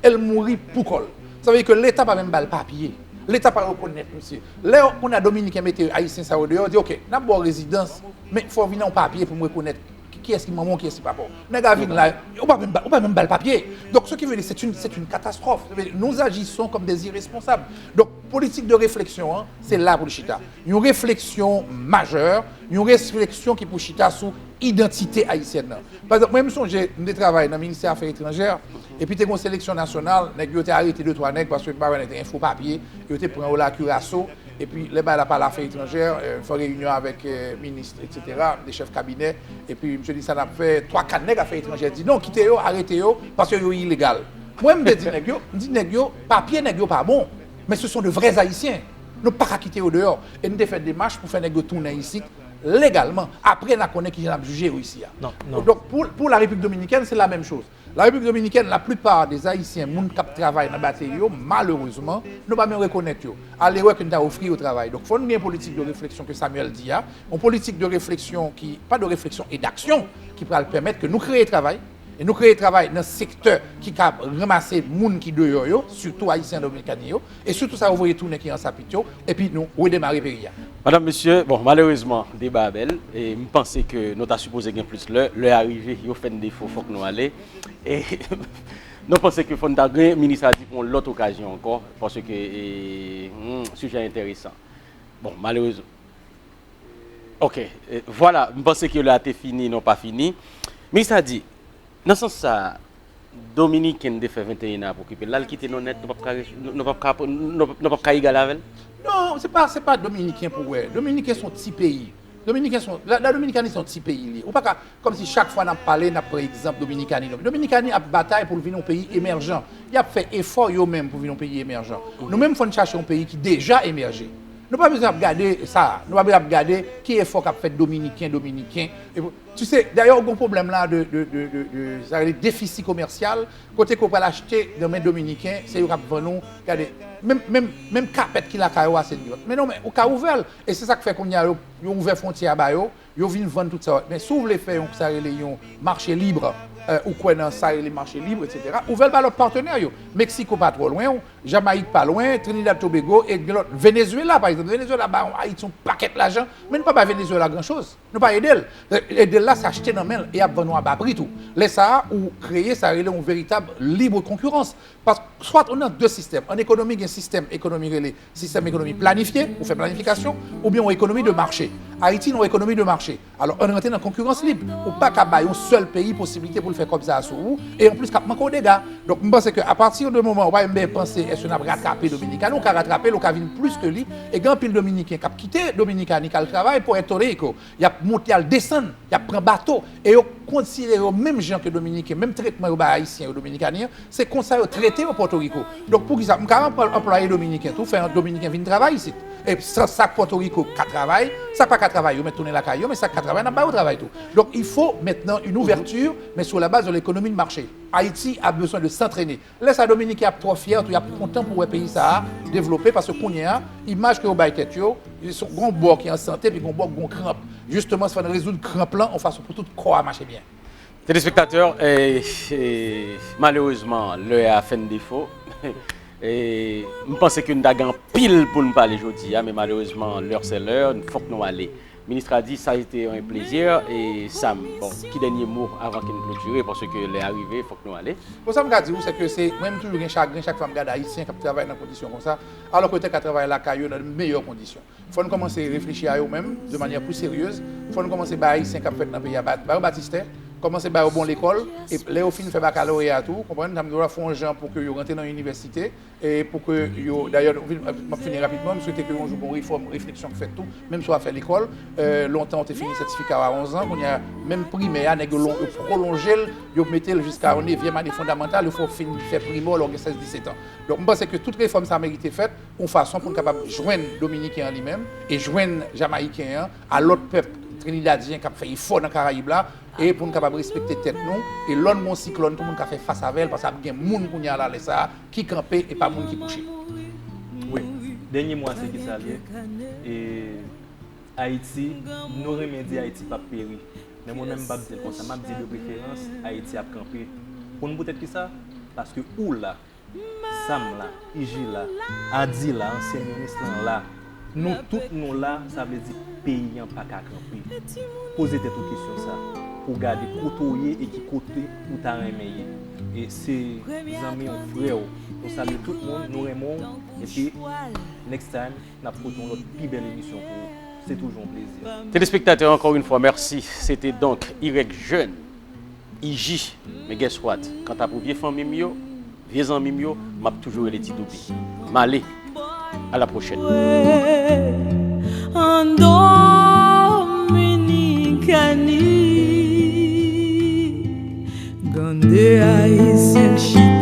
E l mouri pou kò l. Sa vle di ke Leta pa menm ba l papye. Leta pa rekonèt misye. Lè, kounye a, Dominiken mete Ayisyen sa yo deyò, yo di, "Ok, n ap ba w rezidans, men fò w vin ak yon papye pou m rekonèt ki, kiyès ki manman w, kiyès ki papa w." Nèg la vin la, ou pa menm ba, ou pa menm ba l papye. Donc, ce qui veut dire, c'est une, c'est une catastrophe. Sa vle di, nous agissons comme des irresponsables. Donk, politik de refleksyon an, se la pou l chita. Yon refleksyon majè, yon refleksyon ki pou chita sou idantite ayisyèn nan. Pa egzanp, mwen, m sonje, m te travay nan ministè afè etranjè, epi te gen yon seleksyon nasyonal, nèg yo te arete de twa nèg paske m pa wè nèg te gen fo papye, yo te pran yo la kiraso, epi lè bagay la pale afè etranjè, euh, fè reyinyon avèk, euh, minis, etsetera, de chèf kabinè, epi misye di sa n ap fè, twa kat nèg afè etranjè di non, kite yo, arete yo, paske yo ilegal. Mwen, m te di nèg yo, m di nèg yo, papye nèg yo pa bon, men se son de vrè ayisyen. Nou pa ka kite yo deyò. E n te fè demach pou fè nèg yo tounen isit legalman. Apre, n a konnen kijan n ap jije yo isi a. Non, non. Donk, pou, pou la Repiblik Dominikèn, se la menm choz. La Repiblik Dominikèn, la plipa de Ayisyen, moun k ap travay nan bateri yo, malerezman, nou pa menm rekonèt yo. Alewè ke n ta ofri yo travay. Donk, fò nou gen yon politik de refleksyon ke Samuel di a, yon politik de refleksyon ki, pa de refleksyon e d'aksyon, ki pral pèmèt ke nou kreye travay, e nou kreye travay nan sektè ki ka ranmase moun ki deyò yo, sitou Ayisyen Dominikani yo, e sitou sa yo voye tounen ki ansapit yo, epi nou redemare peyi a. Madanm, mesye, bon, malerezman, deba a bèl, e m panse ke nou ta sipoze gen plis lè, lè a rive, yo fè n defo, fòk nou ale. E nou panse ke fò n ta gen minis a di pou yon lòt okazyon ankò, paske, e, hmm, sijè a enteresan. Bon, malerezman. Ok, e, vwala, m panse ke lè a te fini, non pa fini. Minis a di, nan sans sa, Dominiken te fè venteyen an ap okipe l, l al kite nou nèt, nou p ap ka, nou p ap ka, nou p ap ka egal avè l? Non, se pa, se pa Dominiken pou wè. Dominiken se yon ti peyi. Dominiken se yon, la, la Dominikani se yon ti peyi li ye. Ou pa ka, kòmsi chak fwa n ap pale, n ap pran egzanp Dominikani. Dominikani ap batay pou l vin yon peyi emèjan. Y ap fè efò yo menm pou vin yon peyi emèjan. Nou menm, fò n chache yon peyi ki deja emèje. Nou pa bezwen ap gade sa. Nou pa bezwen ap gade ki efò k ap fèt Dominiken, Dominiken. E pou, tu sais, dayè, ou gen pwoblèm la de, de, de, de, de, sa rele defisi komèsyal, kote ke w pral achte nan men Dominiken, se yo k ap vann ou, gade, menm, menm, menm kapèt ki lakay ou a, se li yo. Men non, men ou ka ouvè l. E se sa k fè kounye a, yo, yo ouvè fwontyè a ba yo, yo vin vann tout sa yo. Men si w vle fè yon, sa rele yon mache lib, euh, ou kwè nan sa rele mache lib, etsetera, ouvè l ba lòt patnè yo. Meksiko pa twò lwen w, Jamayik pa lwen, Trinidad Tobago, e gen lòt, Venezuela, pa egzanp. Venezuela ba Ayiti yon pakèt lajan, men nou pa bay Venezuela gran choz. Nou pa ede l. Ede l la, se achte nan men l e y ap vann ou a ba pri tou. Lè sa a, ou kreye sa rele yon veritab lib konkirans. Paske swa ou nan de sistèm. An ekonomi, gen sistèm ekonomi rele sistèm ekonomi planifye, ou fè planifikasyon, oubyen yon ekonomi de mache. Ayiti nan yon ekonomi de mache. Alò, ann rantre nan konkirans lib. Ou pa ka bay yon sèl peyi posiblite pou l fè kòb sa a sou ou, e anplis k ap manke w dega. Donk, m panse ke apati de moman ou pa menm panse èske n ap ratrape Dominikani, ou ka ratrape l, ou ka vin plis ke li, e gen anpil Dominiken k ap kite Dominikani k al travay Puerto Rico. Y ap monte, y al desann, y ap pran bato, e yo konsidere yo menm jan ke Dominiken, menm tretman yo bay Ayisyen yo Dominikani an, se konsa yo trete yo Pòtoriko. Donk, poukisa m ka anplwaye Dominiken tou, fè Dominiken vin travay isit? E sa, sa k Pòtoriko ka travay, sa k pa ka travay, yo mèt tounen lakay yo, men sa k ka travay, n ap ba yo travay tou. Donk, il faut maintenant une ouverture, mais sur la base de l'économie de marché. Haïti a besoin de s'entraîner. Lè sa, Dominiken ap twò fyè, tou y ap kontan pou wè peyi sa a devlope, paske kounye a, imaj ke yo bay tèt yo, se yon bò ki an sante, epi yon bò ki gen kranp. Jisteman, se fò n rezoud kranp lan, yon fason pou tout kò a mache byen. Telespektatè, e, e, malerezman, lè a fè n defo. E, m panse ke n ta gen anpil pou n pale jodi a, men malerezman, l'heure c'est l'heure, fòk nou ale. Minis la di, sa a été un plaisir, e Sam, bon, ki dènye mo avan ke n klotire, paske lè a rive, fòk nou ale. Bon, sa m ka di w, se ke se, mwen, m toujou gen chagren chak fwa m gade Ayisyen k ap travay nan kondisyon konsa, alò ke yo te ka travay lakay yo nan de meyè kondisyon. Fò n kòmanse reflechi a yo menm, de manyè pli seryez. Fò n kòmanse bay Ayisyen k ap fèt nan peyi a, ba, ba yo batistè, kòmanse ba yo bon lekòl, e lè yo fin fè bakaloreya tou, konprann, sa m di w la, fè yon jan pou ke yo rantre nan inivèsite, e pou ke yo, dayè, m ap fini rapidman, m swete ke yon jou gen yon refòm, refleksyon k fèt tou, menm sou afè lekòl, euh, lontan ou te fini sètifika w a onz an, kounye a, menm primè a, nèg yo lon-, yo pwolonje l, yo mete l jiska yon nevyèm ane fondamantal, yo fè w fin fè primè w lè w gen sèz, disèt an. Donk, m panse ke tout refòm sa a merite fèt, yon fason pou n kapab jwenn Dominiken an li menm, e jwenn Jamayiken an, a lòt pèp trinidadyen k ap fè efò nan Karayib la, e pou n kapab respekte tèt nou, e lè n gen yon siklòn, tout moun ka fè fas avè l, paske ap gen moun kounye a la, lè sa a, ki kanpe, e pa moun ki kouche. Wi. Dènye mo a, se kisa l ye? E Ayiti, nou renmen di Ayiti p ap peri. Men mwen menm, m p ap di l konsa, m ap di de preferans, Ayiti ap kanpe. Konn poutèt kisa? Paske ou la, Sam la, Iji la, Adi la, ansyen minis lan la. Nou tout nou la, sa vle di peyi an pa ka kanpe. Poze tèt ou kesyon sa, pou w gade kote w ye e ki kote ou ta renmen ye. E se zanmi w, frè w. Nou salye tout moun, nou renmen w. Epi, next time, n ap pote yon lòt pi bèl emisyon pou ou. Se toujou yon plezi. Telespektatè, encore une fois, merci. C'était donc Y Jeune, I J. Men guess what? Kanta pou vye fanmi m yo, vye zanmi m yo, m ap toujou rele Ti Doubi. M ale. À la prochaine. An Dominikani, gen de Ayisyen k chita